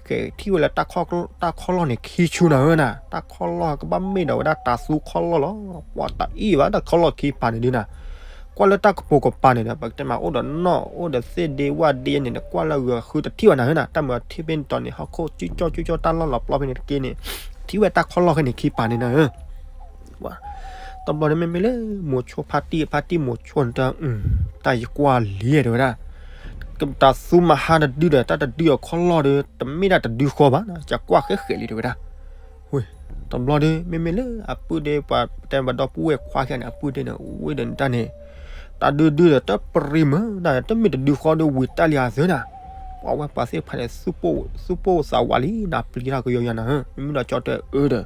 ဃဲ ထံၣ်ဝဲလၢ တၢ်ခီၣ်လီၢ်န့ၣ် ခံဆူနၤဧၢနၤ, တၢ်ခီၣ်လီၢ်ကဘၣ်မ့ၢ်ဒီးဝဲဒၣ်တၤသူခီၣ်လီၢ်လီၤ, ပှၤတအံၣ်ဘၣ်တၢ်ခီၣ်လီၢ်ခံပၤန့ၣ်ဒုနၤ. ကွၢ်လၢတၢ်ကပိာ်ကပၤန့ၣ်ဒီး ပကတဲမးအိၣ်ဒီးနီၣ် အိၣ်ဒီးသ့ၣ်ဒ့ဝၣ်ဒ့န့ၣ် နကွၢ်လၢအဂုၤအဃုတထံၣ်ဘၣ်နၤဧၢနၤ, တၢ်မုာ်ထံဖဲန့ၣ်တီၤန့ၣ် ဟီၣ်ခိၣ်ကၠူကၠီကၠူကၠီတၢ်လီၢ်လီၤပျီဖဲန့ၣ်တက့ၢ်န့ၣ် ထံၣ်ဝဲတၢ်ခီၣ်လီၢ်ခဲန့ၣ်ခံပၤန့ၣ်နၤဧၢ တဘျီဒီးမ့မ့ၢ်လၢ မိၤဆိဖါတံၢ် ဖါတံၢ်မိၤဆိန့ၣ်တၢ် တၢ်ယကွၢ်လံတဲဝဲဒၣ်, တၤသူမဟါတဒုဒီး တၢ်တဒုအခီၣ်လီၢ်ဒီး တမ့ၢ်ဒၣ်တဒုဃီဘၣ်, ယကွၢ်ဃဲဃဲလံတဲဝဲဒၣ်. ဝ့ၢ် တဘျီဒီး မ့မ့ၢ်လၢအပုၢ်ဒ့ ပှၤတဲဘၣ်ဒီပုၢ်ဝဲၢ်ခွါခဲန့ၣ် အပုၢ်ဒ့န့ၣ် ဝ့ၢ်ဒီးနတၢ်န့ၣ် တၢ်ဒုဒုဒီး တၢ်ပရံမုာ်ဒၣ် တမ့ၢ်တဒုဃီဒီးဝံၤတၢ်လံအသၢနၤ, ပှၤဝဲပှၤသ့ၣ်တဖၣ်န့ၣ် သူၣ်ပိၢ်သးဝးလံနၤ, ပျံၤတၢ်ကယီယါနၤဧၢ, မ့မ့ၢ်ဒီးကၠီတဲအၢဒီး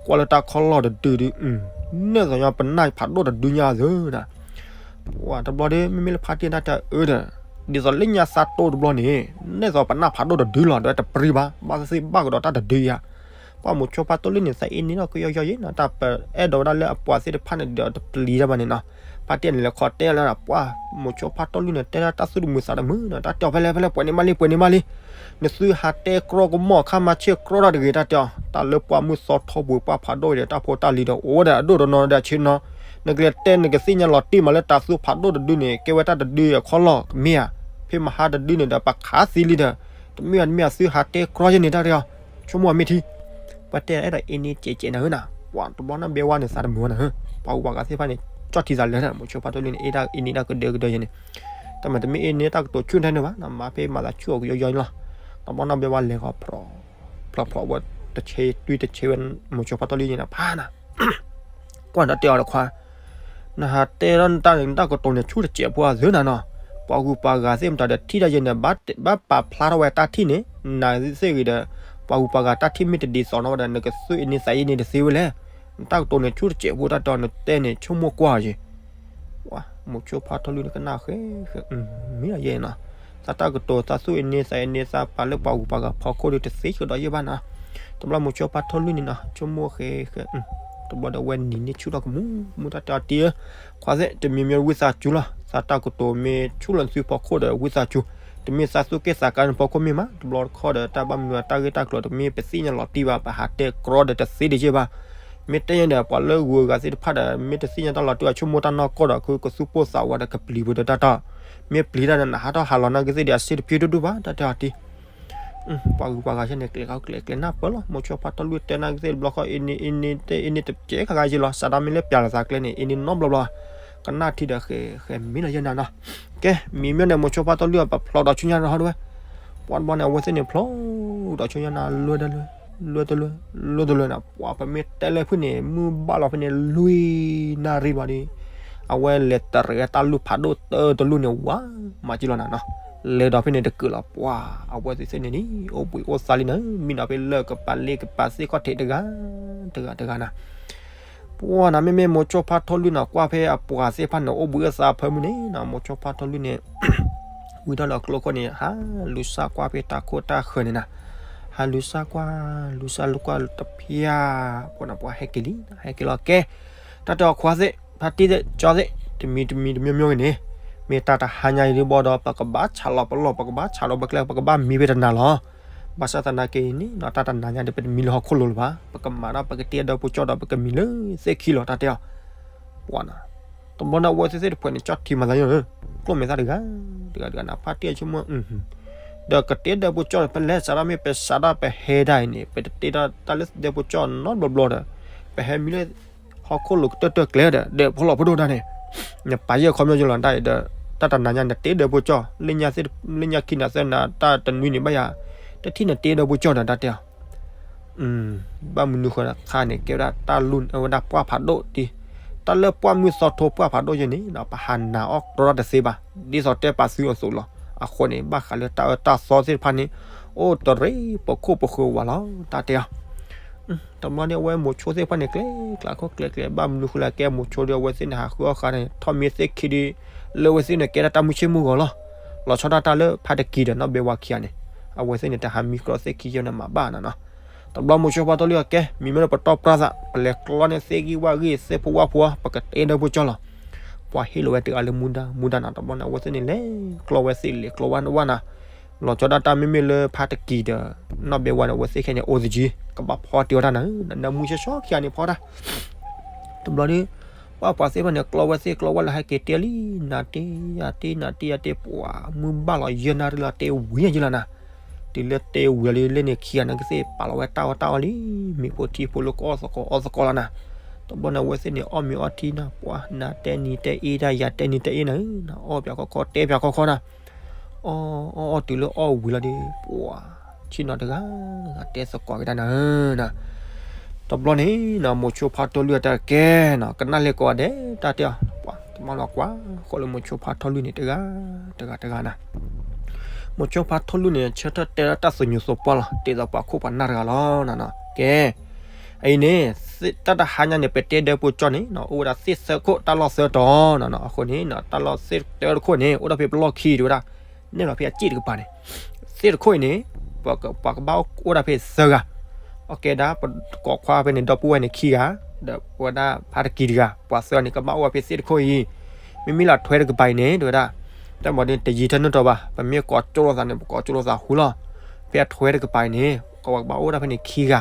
ကွၢ်လၢတၢ်ခီၣ်လီၢ်တဒုဒု, နဲၣ်သီညါပနၢ်ဖးဒိၣ်တဒုညါသၢနၤ. ပှၤတဘျီဒီး မ့မ့ၢ်လၢဖါတံၢ်တၢ်တဲအၢဒီး ဒ်သိးလၢညါသးတိတဘျီန့ၣ် နဲၣ်သီပနၢ်ဖးဒိၣ်တဒုလီၤ ဒီးတပရံဘၣ်, ဘၣ်သ့ၣ်သ့ၣ်ဘၣ်ကဒီးတၢ်တဒုယါ. ပှၤမိၤဆိဖါထိၣ်လွံၢ်န့ၣ် သးအ့န့ၢ်ထီၣ်ကယီယါယါနၤ, တၢ်ပအဲၣ်ဒိးဝဲဒၣ်လၢအပှၤသ့ၣ်တဖၣ်န့ၣ်ဒီးတပျံၤတၢ်ဘၣ်န့ၣ်နီၤ. ဖါတံၢ်န့ၣ်လဲၤခီတဲလၢ ပှၤမိၤဆိဖါထိၣ်လွံၢ်န့ၣ် တဲဒၣ်တၢ်သူၣ်တမုာ်သးတမုာ်နီၤ, တၢ်တဲအီၤဖဲလဲၣ်ဖဲလဲၣ် ပှဲၤန့ၢ်မးလံ ပှဲၤန့ၢ်မးလံ နသုဟးတဲကြီကမီၣ်ခါမၤဆ့ၣ်ကြီတၢ်တဂ့ၤ တၢ်တဲအီၤ, တၢ်လၢပှၤမုၢ်သီထီပူၤ ပှၤဖးဒိၣ်ဒီးတၢ်ဖိတၢ်လံၤဒီး အိၣ်ဝဲဒၣ်အဒိၣ်တနီၤဒီးဆ့ၣ်နီၤ, နကလဲၤတဲနကသ့ၣ်ညါလီၤတံၢ်မးလၢတၤသူဖးဒိၣ်တဒုန့ၣ် ကဲဝဲတၢ်တဒုအခီၣ်လီၢ်ကမ့ၢ်ဧါ, ဖဲမဟါတဒုန့ၣ်ဒီး ပခးသံလံဒီး, တမ့ၢ်တမ့ၢ်သုဟးတဲကြီယဲန့ၣ် တၢ်တဲအီၤ, ဆိကမိၣ်အမ့ၢ်ထံ ပှၤတဲအဲၣ်ဒိးအ့န့ၢ်ကဲးကဲးနၤဧၢနၤ, ပှၤတဘျီနီၢ်ဘဲဝါန့ၣ်သးတမုာ်နၤဧၢ, ပှၤဂုၤပှၤဂၤသ့ၣ်တဖၣ်န့ၣ် ကၠီၣ်ထံသးလၢာ် မိၤဆိဖါထိၣ်လွံၢ်န့ၣ် အ့ၣ်ဒၣ်အ့န့ၢ်တၢ်ကဒၢကဒၢယဲန့ၣ်, တၢ်မၤတမ့ၢ်အ့န့ၢ်တၢ်ကတိၤဆူၣ်ထဲန့ၣ်ဘၣ်, မၤဖဲမၤသးဆူၣ်အီၤကယီယီန့ၣ်လီၤ, တဘျီနီၢ်ဘဲဝါလဲၤဂီၤဖျိး ဖျိးဖျိးဝဲတဆ့တွံၢ်တဆ့ဝဲ မိၤဆိဖါထိၣ်လွံၢ်န့ၣ် ဖးနၤ ကွၢ်နတၢ်တဲအီၤတခွါ, နဟးတဲထီၣ်နတၢ်န့ၣ် နတၢ်ကတိၤန့ၣ်ဆူၣ်တစဲးဖိအသၢနၤနီၤ, ပှၤဂုၤပှၤဂၤသ့ၣ်မတၤဒီးထံၣ်တၢ်ယဲန့ၣ် ဘၣ်ပာ်ဖျါထီၣ်ဝဲတၢ်ထံၣ်န့ၣ်, နသ့ၣ်ဂ့ၤဒီး ပှၤဂုၤပှၤဂၤတၢ်ထံၣ်မ့ၢ်တဒ်သိးနီၤဝဲဒီး နကသူၣ်အ့န့ၢ်သးအ့န့ၢ်တသ့ဝဲလဲၣ်, နတၢ်ကတိၤန့ၣ်ဆူၣ်တစဲးဖိတၢ်တဲအီၤ နတဲန့ၣ်ဆိကမိၣ်ကွၢ်ယဲ မိၤဆိဖါထိၣ်လွံၢ်န့ၣ်ကနၣ်ဃဲ မ့ၢ်ယဲနီၤ, သးတၢ်ကတိၤသးသူၣ်အ့န့ၢ်သးအ့န့ၢ် သးပာ်လၢပှၤဂုၤပှၤဂၤဖီခိၣ်ဒီးတသ့ကဒီးယဲဘၣ်နီၤ, တဘျီမိၤဆိဖါထိၣ်လွံၢ်န့ၣ်နီၤ ဆိကမိၣ်ဃဲဃဲ, တဘျီဒီးအဝဲနံၤန့ၣ်ဆူၣ်ထီၣ်ကမူမူ တၢ်တဲအီၤတ့ၢ်ဧၢ, ခွါသ့ၣ် တမံၤမံၤဝံသးစူၤလီၤ, သးတၢ်ကတိၤမ့ၢ်ဆူၣ်လီၤနသုဖီခိၣ်ဒီးဝံသးစူၤ, တမ့ၢ်သးသူၣ်က့ၣ်သးကါနဖီခိၣ်မ့ၢ်မး တဘျီတခီၣ်ဒီးတၢ်ဘၣ်မနုၤတၢ်ဂ့ၢ်တၢ်ကျိၤတမ့ၢ်ပသ့ၣ်ညါလီၤတံၢ်ဘၣ် ပဟးတဲကြီဒီးတသ့ဒံးယဲဘၣ် မ့ၢ်တဲညါဒီးပှၤလၢဂုၤဂၤသ့ၣ်တဖၣ်ဒီး မ့ၢ်တသ့ၣ်ညါတၢ်လီၤတံၢ်အဆိကမိၣ်တၢ်နီၢ်ကီၢ်ဒီး ကသူၣ်ပိၢ်သးဝးဒီးကပျံၤပူၤဒီးတၢ်တီၢ်, မ့ၢ်ပျံၤတၢ်ဒီးနဟးထီၣ်ဟးလီၤနာ်က့သ့ၣ်ဒီးအစ့တဖၠူတဒူၣ်ဘၣ် တၢ်တဲအီၤတ့ၢ်, ပှၤဂုၤပှၤဂၤဆဲန့ၣ် ကျဲၤခီကျဲၤကျဲၤနၢ်ပၢၢ်လီၤ မိၤဆိဖါထိၣ်လွံၢ်တဲနာ်က့သ့ၣ်တဘျီဃီ အ့န့ၢ်အ့န့ၢ်တဲအ့န့ၢ်တကဲးခါခါယဲလီၤ စးဒၣ်မ့ၢ်လၢပျၢ်လီၤသးကျဲန့ၣ် အ့န့ၢ်နီတဘျီဘျီ ကနၣ်ထံဒီးဃဲဃဲမ့ၢ်လီၤယဲနၤနီၤ, ကဲ မံၤမ့ၢ်န့ၣ် မိၤဆိဖါထိၣ်လွံၢ်အပဖျိးဒီးဆူညါနီၤဟီဒဝဲ, ပှၤတဘျီန့ၣ် အဝဲသ့ၣ်န့ၣ်ဖျိးဒီးဆူညါနၤ လွဲတလွဲ, လွဲတလွဲ, လွဲတလွဲနၤ ပှၤပမ့ၢ်တဲလၢဖုၣ်န့ၣ် မုၢ်ဘၣ်လီၤဖဲန့ၣ် လွံၢ်နၣ်ရံၣ်ဘၣ်ဒီး အဝဲလဲၤတရဲတၢ်လူၢ်ဖးဒိၣ်တၢတလူၢ်န့ၣ် ဝါ မၤကံလီၤနၤနီၤ, လဲၤဒီးဖဲန့ၣ်တကုာ်လီၤ ပှၤ အဝဲသ့ၣ်သ့ၣ်န့ၣ်န့ၣ် အိၣ်ဘှံးအိၣ်သါလံနၤ မံနီၤဖဲလၢကပၤလ့ကပၤသ့ၣ်ခီၣ်ထံးတဂၤ တဂၤတဂၤနၤ ပှၤနၤ မ့မ့ၢ်မိၤဆိဖါထိၣ်လွံၢ်နၤ ကွၢ်ဖဲအပှၤသ့ၣ်တဖၣ်န့ၣ် အိၣ်ဘှံးအိၣ်သါအဖၢမုၢ်န့ၣ်နၤ မိၤဆိဖါထိၣ်လွံၢ်န့ၣ် ဝံၤထီၣ်လၢကျိခိၣ်န့ၣ် ဟးလူၤစၢ်ကွၢ်ဖဲတၢ်ခိၣ်တၢ်ဃၢၤန့ၣ်နၤ, ဟးလူၤစၢ်ကွၢ် လူၤစၢ်လူၤကွၢ်တဖျၢၣ် ပှၤနၤ ပှၤဟဲက့ၤလံ ဟဲက့ၤလီၤကဲ, တၢ်တဲအီၤခွါသ့ၣ် ဖါတံၢ်သ့ၣ် ကၠီသ့ၣ် တမံၤတမံၤတမံၤမံၤဂ့ၤန့ၣ်, မ့ၢ်တၢ်တဟါညါအံၤဒ်ဘၣ်ဒီး ပကဘၣ်ဆးလီၤပလီၢ် ပကဘၣ်ဆးလီၤပကျဲ ပကဘၣ်မံဖဲတနၤလီၤ. ဘၣ်ဆၣ်သနာ်က့န့ၣ် တၢ်တနၤညါဒီး ပတမံလၢဟီၣ်ခိၣ်လိၤလၢၤဘၣ်, ပကမၤဒီးပကတ့အဒၢပူၤကၠီဒီး ပကမံလၢသ့ၣ်ခံလီၤ တၢ်တဲအီၤ. ပှၤနၤ တဘျီန့ၣ် အဝဲသ့ၣ်သ့ၣ်တဖှဲးန့ၣ် ကၠီထံးမၤသးယိၣ်ဧၢ, ကျိၣ်မဲာ်သၣ်တဂၤ တဂၤတဂၤနၤ ဖါတံၢ်အဆိကမိၣ် ဒီးကတ့ဒၢပူၤကၠီဒီး ပလဲၤစးထီၣ်မ့ၢ်ပစးထီၣ်ပဟဲဒၣ်အံၤန့ၣ် ပတတ့တၢ်လၢဒၢပူၤကၠီနီတဘျီဘျီဒီး ပဟဲမံလၢ ဟီၣ်ခိၣ်လိၤကတၢၢ်တၢၢ်ကျဲဒီး ဒၢးဖီလီၤဖးဒိၣ်တၢ်န့ၣ် နပာ်ယဲၢ်ခီပညီယလီၤတၢ်အံၤဒီး တၢ်တနၤညါနတ့ဒၢပူၤကၠီ လၢညါခံနၤသၢနၤ တၢ်တနွံန့ၣ်ဘၣ်ယၤ တထံၣ်နတ့ဒီးပကၠီၣ်ဒီး တၢ်တဲအီၤ ဘၣ်မနုၤဃိခါန့ၣ် ကဲဝဲဒၣ်တၢ်လူၢ်အဝဲဒၣ်ပှၢ်ဖးဒိၣ်ဒ်, တၢ်လၢပှၢ်မုၢ်သီထိပှၢ်ဖးဒိၣ်ယဲန့ၣ် ပဟးနၤအီၣ်တြီတၢ်တသ့ဘၣ်, ဒ်သိးတဲပာ်သုအသိးလီၤ. အဃိန့ၣ် ဘၣ်ဃးလၢတၢ်အၢတၢ်သီသ့ၣ်တဖၣ်န့ၣ် အိၣ်တရံးပခိၣ်ပဃၢၤဝဲလီၤ တၢ်တဲအီၤ တဘျီန့ၣ် အဝဲမိၤဆိသ့ၣ်တဖၣ်န့ၣ် ကျဲကျးခိၣ်ကျဲကျဲ ဘၣ်မနုၤဃိလၢကဲမိၤဆိဒီး အဝဲသ့ၣ်န့ၣ် ဟးဃုအီၣ်ဃာ်န့ၣ် ထီၣ်မ့ၢ်သ့ၣ်ခံဒီး လၢအဝဲသ့ၣ်န့ၣ် ကဲဒၣ်တၢ်မုၢ်ဆ့ၣ်မုၢ်ဂီၤလီၤ. လီၤဆီဒၣ်တၢ်လၢဖါတကံၤဒီးနီၢ်ဘဲဝါခံဂၤန့ၣ် အဝဲသ့ၣ်န့ၣ် တဟးမံကျီသ့ၣ်ခံယဲန့ၣ် မၤဘၣ်နၤနီၤ. တဘျီမိၤဆိဖါထီလူၢ်အကဲ မ့မ့ၢ်လၢပတီၢ်ပြၢ်သး ပလဲၤကျီန့ၢ်သ့ၣ်ဂံၢ်ဝၣ်ဂံၢ် သ့ၣ်ဖိဝၣ်ဖိ ပကတ့ဒီးပကၠီၣ်လီၤ. ပှၤဟ့ၣ်လီၤဝဲတဂၤလၢမူဒါ မူဒါနၤ တဘျီန့ၣ် အဝဲသ့ၣ်န့ၣ် လဲၤကျီဝဲသ့ၣ် လဲၤကျီဝဲဝၣ်နၤ လီၤဆီဒၣ်တၢ်မ့မ့ၢ်လၢဖါတကံၤဒီး နီၢ်ဘဲဝါန့ၣ် အဝဲသ့ၣ်ခဲန့ၣ် အိၣ်သယံၤ ကဘၣ်ဖီတ့ၢ်ဝဲတၢ်နၤ နမူဆှီဆှီခံဂၤန့ၣ်ဖီတၢ် တဘျီဒီး ပှၤပှၤသ့ၣ်တဖၣ်န့ၣ် ကျီဝဲသ့ၣ်ကျီဝဲလၢဟဲက့ၤတ့လံ နၤတ့ယၤတ့ နၤတ့ယၤတ့ ပှၤမုၢ်ဘၣ်လီၤယဲၢ်နၣ်ရံၣ်လီၤ တ့ဝံၤယဲၢ်လီၤနၤ. တုၤလၢတ့ဝံၤလီၤဒီး လၢန့ၣ်ခံဂၤန့ၣ်ကသ့ၣ် ပာ်လီၤဝဲတၢ်အီၣ်တၢ်အီလံ မ့ၢ်ဖိထံဖိလၢကအီၣ်သကိးအီၣ်သကိးလီၤနၤ. တဘျီန့ၣ် အဝဲသ့ၣ်န့ၣ် အီၣ်မ့ၤအီထံနၤ ပှၤနၤတဲနံၤတဲအ့တၢ် ယၤတဲနံၤတဲအ့နၤဧၢ နအီၣ်ပၠးခီခီ တဲပၠးခီခီနၤ အီၣ်အီၣ်အီၣ်တုၤလၢအီၣ်ဝံၤလီၤဒီး ပှၤဆ့ၣ်နီၤတဂၤ တဲသကိးက့ၤတၢ်နၤဧၢနၤ. တဘျီန့ၣ် မိၤဆိဖါထီလူၢ်အတၢ်ကဲနီၤ ကနၣ်လၢကိးဂၤဒဲး တၢ်တဲအီၤ ပှၤတမၤလီၤကွၢ်ဃီလၢမိၤဆိဖါထီလူၢ်န့ၣ်တဂၤ တဂၤတဂၤနၤ. မိၤဆိဖါထီလူၢ်န့ၣ် ဆၢထၢၣ်တဲဒၣ်တၢ်သညူးသပှၢ်လီၤ တဲသိးပှၤခိၣ်ပှၤနၢ်တဂၤလီၤနၤနီၤ ကဲ အံၤန့ၣ် တၢ်တဟါညါန့ၣ် ပတဲဒီးပကၠီၣ်န့ၣ် အိၣ်ဝဲဒၣ်သ့ၣ်သၢခိၣ်တၢ်လီၢ်သၢတီၤနီၤနီၤ အဃိန့ၣ် တၢ်လီၢ်သ့ၣ်သၢတခိၣ်န့ၣ် အိၣ်ဒၣ်ဖဲပလီၢ်ခံတဝဲဒၣ် နဲၣ်လီၤဖဲအစ့ၣ်တကပၤန့ၣ် သ့ၣ်တခိၣ်အံၤန့ၣ် ပှၤကဘၣ်အိၣ်ဒၣ်ဖဲသၢဂၤ အကဲဒၣ်ပကိးခွါဖဲန့ၣ် ဒီပုၢ်ဝဲၢ်န့ၣ်ခံဂၤ ဒီးဝဲဒၣ်ဖါတကံၤတဂၤ ပှၤသၢဂၤန့ၣ် ကဘၣ်အိၣ်ဝဲဖဲသ့ၣ်တခိၣ်အံၤ မ့မ့ၢ်လၢအထွဲတကပၤအံၤန့ၣ် တဝဲဒၣ် တၢ်မၤဒ်တယံာ်ထၢနုာ်တီၤဘၣ် ပမ့ၢ်ကိးကၠိလိာ်သးန့ၣ် ပကိးကၠိလိာ်သးဟူလီၤ ဖဲအထွဲတကပၤအံၤန့ၣ် ကဘၣ်အိၣ်ဒၣ်ဖဲန့ၣ်ခံဂၤ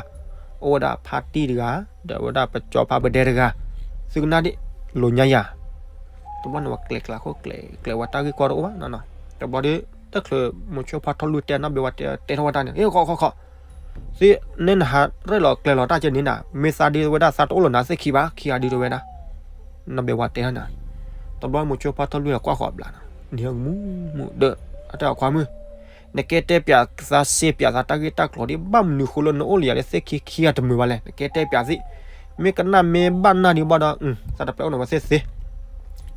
အိၣ်ဝဲဒၣ်ဖါတံၢ်တဂၤ ဒီးဝဲဒၣ်ပကၠီဖါပဒဲတဂၤ သုကနၣ်ဒ် လိာ်ညါယၤ တဘျီန့ၣ်ဝဲကျဲကျးခိၣ်ကျဲကျဲဝဲတၢ်ဂ့ၢ်ကီတအိၣ်ဘၣ်နီၤနီၤ တဘျီဒီး တချုးမိၤဆိဖါထီလူၢ်တဲနီၢ်ဘဲဝါတဲတဲထီၣ်ဝဲတၢ်န့ၣ် ဟ့ၣ်ခီခီခီ သ့ၣ်နဲနဟးရဲၣ်လီၤကျဲၤလီၤတၢ်ကဲန့ၣ်နၤ မ့ၢ်သးဒ်ဝဲဒၣ်သးတအိၣ်လီၤနၤသ့ၣ်ခံဘၣ် ခံဂၤဒုတဝဲဒၣ် နီၢ်ဘဲဝါတဲနီၤ တဘျီမိၤဆိဖါထီလူၢ်ကွၢ်ဃီၤဘျးနီၤ နံၤဟဲကမူမူဒီး အတၢ်ခွါမုၣ် နကဲတဲပၠးသးစ့ပၠးသးတၢ်ဂ့ၢ်တၢ်ကျိၤဒ် ဘၣ်မနုၤဃိလၢနအိၣ်လၢယၤလၢသ့ၣ်ခံခံဂၤတမုာ်ဘၣ်လဲၣ် နကဲတဲပၠးသ့ၣ် မ့ၢ်ကနၣ်မ့ၢ်ဘၣ်နၢ်ဒံးဘၣ်ဒီး သးတပျဲအိၣ်နီၤဝဲသ့ၣ်သ့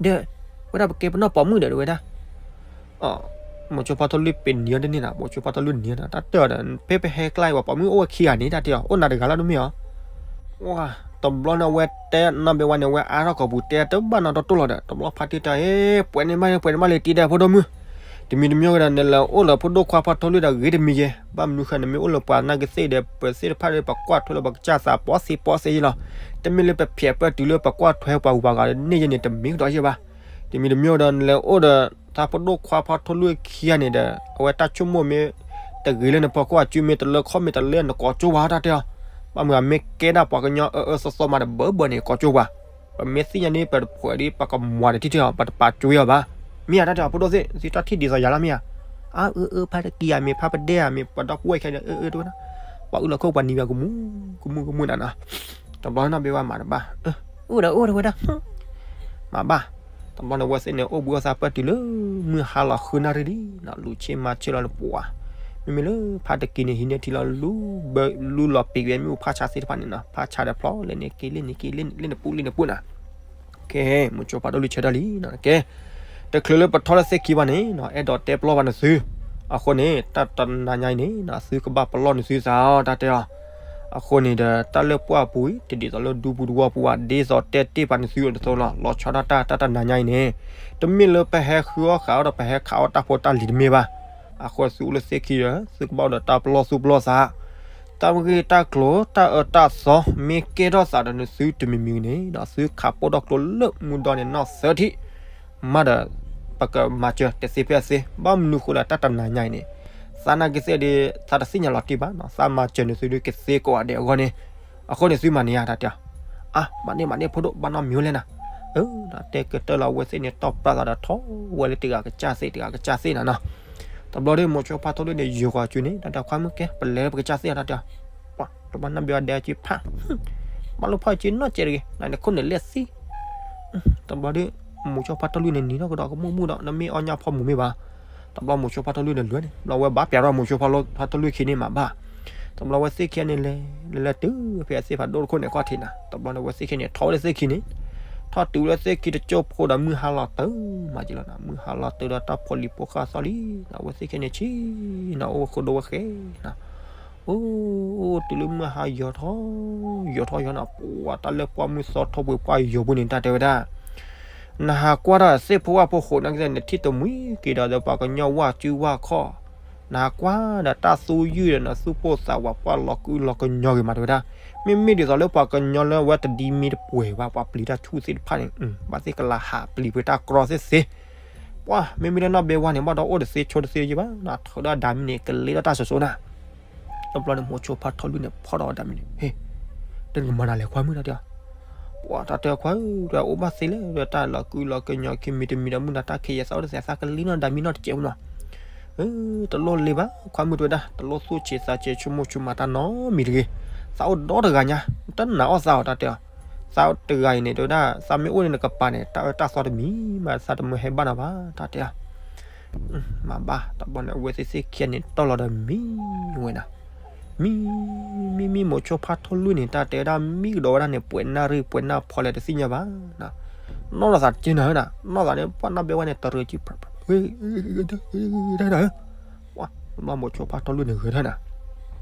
ဒီး ဝဲဒၣ်ပကဲပနီၢ်ပိာ်မုၣ်ဒီးတဝဲဒၣ် မိၤဆိဖါထီလူၢ်ပနံၤအီၤတန့ၢ်နၤ မိၤဆိဖါထီလူၢ်နံၤအီၤတၢ်တၢၢ်ဒီး ဖဲပဟဲကျါအံၤ ပှၤပိာ်မုၣ်အိၣ်ဝဲခံဂၤန့ၣ် တၢ်တဲအီၤ အိၣ်နၤတဂၤလၢတမ့ၢ်အီၤ တဘျီန့ၣ်အဝဲတဲနီၢ်ဘဲဝါန့ၣ် အဝဲအါထီၣ်ကိာ်ပူၤတဲတဘၣ်နီတတိၢ်လီၤဒီး တဘျီဖါတံၢ်တဲ ဟ့ၣ် ပှဲၤန့ၢ်မး ပှဲၤန့ၢ်မးလၢတံၤဒဲးဖိဒိၣ်မုၢ် တမံၤတမံၤဝဲဒီး နလဲၤအိၣ်လၢဖိဒိၣ်ခွါဖါထီလူၢ်ဒီးဂ့ၤတမံၤယဲ ဘၣ်မနုၤဃိနမ့ၢ်အိၣ်လၢပှၤနာ်က့ၤသ့ၣ်ဒီး ပသ့ၣ်တဖၣ်ဒီး ပကွၢ်ထွဲလၢပကစၢ်သးပီသ့ပီသ့ယဲလီၤ တမ့ၢ်လၢပဖျဲးပၢၢ်တုၤလၢပကွၢ်ထွဲပှၤဂုၤပှၤဂၤန့ၣ်ယဲန့ၣ် တမံၤကဒီးယဲဘၣ် တမံၤတမံၤဝဲဒီး နလဲၤအိၣ်ဒီး တၢ်ဖိဒိၣ်ခွါဖါထီလူၢ်ခံဂၤန့ၣ်ဒီး အဝဲတၢ်ဆိကမိၣ်မ့ၢ် တဂ့ၤလၢနဖီခိၣ်အစုမ့ၢ်တလၢခီၣ်မ့ၢ်တလၢနကိးကၠိဝဲတၢ်တဲအီၤ ဘၣ်မနုၤအမ့ၢ်ကဲဒၣ်ပှၤကညီအၢအၢသီသီမးဒီးဘၢဘၢန့ၣ်ကိးကၠိပှၤ ပမ့ၢ်သ့ၣ်ညါန့ၣ် ပတဖှဲးဒ်ပကမၤဒီးထံၣ်ထံၣ်အီၤ ပတပာ်ကၠိအီၤဘၣ် မ့ၢ်ဧါတၢ်တဲအီၤဖိဒိၣ်သ့ၣ် သုတၢ်ထံၣ်ဒ်သိးယၤလီၤမ့ၢ်ဧါ အၢအၢဖါတကံၤဧါမ့ၢ်ဖါပဒဲဧါမ့ၢ် ပဒီပုၢ်ဝဲၢ်ခဲအံၤဒီး အၢအၢတဝဲဒၣ် ပှၤအုၣ်လီၤခိၣ်ပှၤနံၤဘၣ်ကမူ ကမူကမူနၤနီၤ တဘျီနီၢ်ဘဲဝါမၤတဘၣ် အိၣ်ဒီးအိၣ်တဝဲဒၣ် မၤဘၣ် တဘျီန့ၣ်ဝဲသ့ၣ်န့ၣ် အိၣ်ဘှံးအိၣ်သါပၢၢ်တုၤလၢ မုၢ်ဟါလီၤဃုနၣ်ရံၣ်လံနီၤ လူၤဆ့မၤဆ့လီၤလၢပှၤ မ့မ့ၢ်လၢဖါတကံၤန့ၣ် ဟံးန့ၢ်ထံလီၤလူ လူလီၤပံာ်က့ၤမ့ၣ်အူဖးဆါသ့ၣ်တဖၣ်န့ၣ်နီၤ ဖးဆါဒီးဖျီလၢန့ၣ်က့ၤလၢန့ၣ်က့ၤလၢန့ၣ်ပူၤလၢန့ၣ်ပူၤနီၤ ကဲ မိၤဆိဖါထီလူၢ်ဆၢထၢၣ်လံနီၤ ကဲ တချုးလၢပထီၣ်လၢသ့ၣ်ခံဘၣ်န့ၣ်နီၤ အဲၣ်ဒိးတဲပလီၢ်ဘၣ်နသု အဃိန့ၣ် တၢ်တနၤညါအံၤန့ၣ်နီၤ သုကဘၣ်ပလီၢ်နသုသးအီၤ တၢ်တဲအီၤ အဃိန့ၣ်ဒီး တၢ်လၢပှၢ်ပူၤအံၤ တဒ်သိးလၢဒူပူၤတဝီပူၤဘၣ် ဒ်သိးတဲတ့ၢ်ပာ်နသုအသိးလီၤ လီၤဆီဒၣ်တၢ် တၢ်တနၤညါအံၤန့ၣ် တမ့ၢ်လၢပဟဲဃုအီၣ်ဃာ်အီၣ်ဒီးပဟဲခးအီၣ်တၢ်ဖိတၢ်လံၤတမ့ၢ်ဘၣ် အဃိသုအိၣ်လၢသ့ၣ်ခံဒီး သုကဘၣ်အိၣ်ဒီးတၢ်ပလီၢ်သူၣ်ပလီၢ်သး တၢ်ဂ့ၢ်တၢ်ကျိၤ တၢ်အၢတၢ်သီ မ့ၢ်ကဲထီၣ်သးဒီးနသုတမံၤမံၤန့ၣ်ဒီး သုခးပိၢ်ထီၣ်ကျိလၢမူဒီန့ၣ်နီၢ်သၢထံၣ် မးဒီး ပကမၤစၢၤတသ့ဖဲအသ့ ဘၣ်မနုၤဃိလၢတၢ်တနၤညါအံၤန့ၣ် သးနာ်က့ၤသ့ၣ်ဒီး သးတသ့ၣ်ညါလီၤတံၢ်ဘၣ်နီၤ သးမၤစၢၤန့ၣ်သုဒုးကသ့ကိးဂၤဒဲးအဂီၢ်န့ၣ် အဃိန့ၣ်သုမၤန့ၢ်ယါတၢ်တဲအီၤ အါ မၤန့ၢ်မၤန့ၢ်ဖိဒိၣ် ဘၣ်နီတမံၤဝဲလဲၣ်နၤ အၢ ဒီးတဲကတၢၢ်လီၤအဝဲသ့ၣ်န့ၣ် တီၢ်ပြၢ်သးဒီးထီၣ်ဝဲလၢတဂၤကစၢ်သ့ၣ် တဂၤကစၢ်သ့ၣ်နၤနီၤ တဘျီဒီးမိၤဆိဖါထီလူၢ်န့ၣ် ယိၤဃီၤစုန့ၣ် တၢ်တဲခွါမုၣ်ကဲ ပလဲၤလၢပကစၢ်သ့ၣ်အတၢ်တဲအီၤ ပှၤတဘၣ်နီၢ်ဘဲအီၤဒဲအစုဖး ဘၣ်လိၣ်ဖီၣ်အစုနီၢ်ကဲတဂ့ၤ နနခိၣ်န့ၣ်လဲၣ်သံ တဘျီဒီး မိၤဆိဖါထီလူၢ်န့ၣ် နံၤထီၣ်ကဒီးကမူၣ်မူၣ်ဒီး နမ့ၢ်အီၣ်ညၣ်ဖီမုၢ်မ့ၢ်ဘၣ် တဘျီမိၤဆိဖါထီၣ်လွံၢ်န့ၣ်လွဲန့ၣ် တဘျီဝဲဘၣ်ပျးထီၣ်မိၤဆိဖါထီၣ်လွံၢ်ခံန့ၣ်မးဘၣ်. တဘျီဝဲသ့ၣ်ခံန့ၣ်လဲၤ လဲၤလဲၤတုၤဖဲအသ့ၣ်ဖးဒိၣ်တခိၣ်န့ၣ် ခီၣ်ထံးနၤ တဘျီန့ၣ် ဝဲသ့ၣ်ခံန့ၣ် ထီၣ်ဝဲလၢသ့ၣ်ခံန့ၣ် ထီၣ်တုၤဝဲလၢသ့ၣ်ခံတကၠိဖိဒီး မုၢ်ဟါလီၤတုၤမးက့ၤလီၤနၤ, မုၢ်ဟါလီၤတုၤဒီး တၢ်ဖိလံၤဖိဃၢ်သီလံနၤ, ဝဲသ့ၣ်ခံန့ၣ်ဆံးနၤ အိၣ်ဝဲဃုာ်ဒီးဝဲဃဲနၤ အိၣ်တုၤလၢမုၢ်ဟါယီၤထီၣ် ယီၤထီၣ်ယီၤနၤ, ပှၤတၢ်လၢပှၢ်မုၢ်သီထီၣ်ပှဲၤပှၢ်ယီၤပူၤန့ၣ် တၢ်တဲဝဲဒၣ် နဟးကွၢ်တၢ်သ့ၣ်ဖိဝၣ်ဖိဃိးနာ်က့ နထံၣ်တမှံက့ၤဒီးပှၤကညီဝၣ်စုဝၣ်ခီၣ်, နဟးကွၢ်ဒီးတၢ်သူယုၢ်ဒီးနသူၣ်ပိၢ်သးဝး ပှၢ်လီၤကုလီၤကညီဂ့ၤမး တဲဝဲဒၣ်. မ့မ့ၢ်ဒ်သိးလၢပှၤကညီလၢအဝဲတဒ်မ့ၢ်တပှဲၤဘၣ် ပှၤပျံၤတၢ်ဆူၣ်သ့ၣ်တဖၣ်န့ၣ် ဘၣ်သ့ၣ်ကလၤဟးပျံၤပှဲၤတၢ်ကြီသ့ၣ်သ့ၣ် ပှၤမ့မ့ၢ်လၢနီၢ်ဘဲဝါန့ၣ် ဘၣ်ဒီးအိၣ်တသ့ဆိတသ့ယဲၢ်ဘၣ်နၤ, ထုးဒီးဒၤမံန့ၣ် ကလ့ထီၣ်တၢ်စိၤစိၤနၤ. တဘျီန့ၣ် မိၤဆိဖါထီၣ်လွံၢ်န့ၣ် ဖီၣ်ဒီးဒၤမံန့ၣ် ဟ့ၣ်, တနကမၤနၤလဲၣ်ခွါမုၣ် တၢ်တဲအီၤ, ပှၤတၢ်တဲခွါဧၢ တၢ်အိၣ်ဘၣ်သ့လဲၣ် တၢ်လီၤကုလီၤကညီခံမံၤတမံၤဒီး မုၢ်နၤတၢ်ခံးယဲၢ်သးအိၣ်တသ့ သးကလ့နီၢ်ဒၤမံနီၢ်တစဲးမနီၤ. တလိၣ်လ့ဘၣ်ခွါမုၣ် တဲဝဲဒၣ်, တလိၣ်သူၣ်ဆံးသးဆံး ဆိကမိၣ်ဆိကမးတၢ်နီတမံၤတဂ့ၤ. သးအိၣ်ဒီတဂၤညါ, တနာ်အီၣ်သးအီၤ တၢ်တဲအီၤ. သးတဂၤအံၤန့ၣ် တဲဝဲဒၣ်, သးမ့ၢ်အိၣ်န့ၣ် နကပၤန့ၣ် တၢ်အၢတၢ်သီတမံၤမး သးတမၢဟဲဘၣ်နၤဘၣ် တၢ်တဲအီၤ. မၤဘၣ်, တဘျီန့ၣ် အဝဲသ့ၣ်သ့ၣ်ခံဂၤန့ၣ် တီၢ်လီၤဒီးမံဝဲနၤ. မံ, မံမံ မိၤဆိဖါထီၣ်လွံၢ်န့ၣ် တၢ်တဲဝဲဒၣ် မံကဒီးဝဲဒၣ်န့ၣ် ပှဲၤနၣ်ရံၣ်ပှဲၤနၣ်ဖီလဲၣ်တသ့ၣ်ညါဘၣ်. နီၢ်သးတက့ၢ်နၤဧၢနၤ, နီၢ်သးန့ၣ် ပှၤနီၢ်ဘဲဝါန့ၣ် တရၢကံ တၢ်နၤဧၢ. ပှၤ မိၤဆိဖါထီၣ်လွံၢ်န့ၣ်ဂဲၤထၢၣ်နၤ.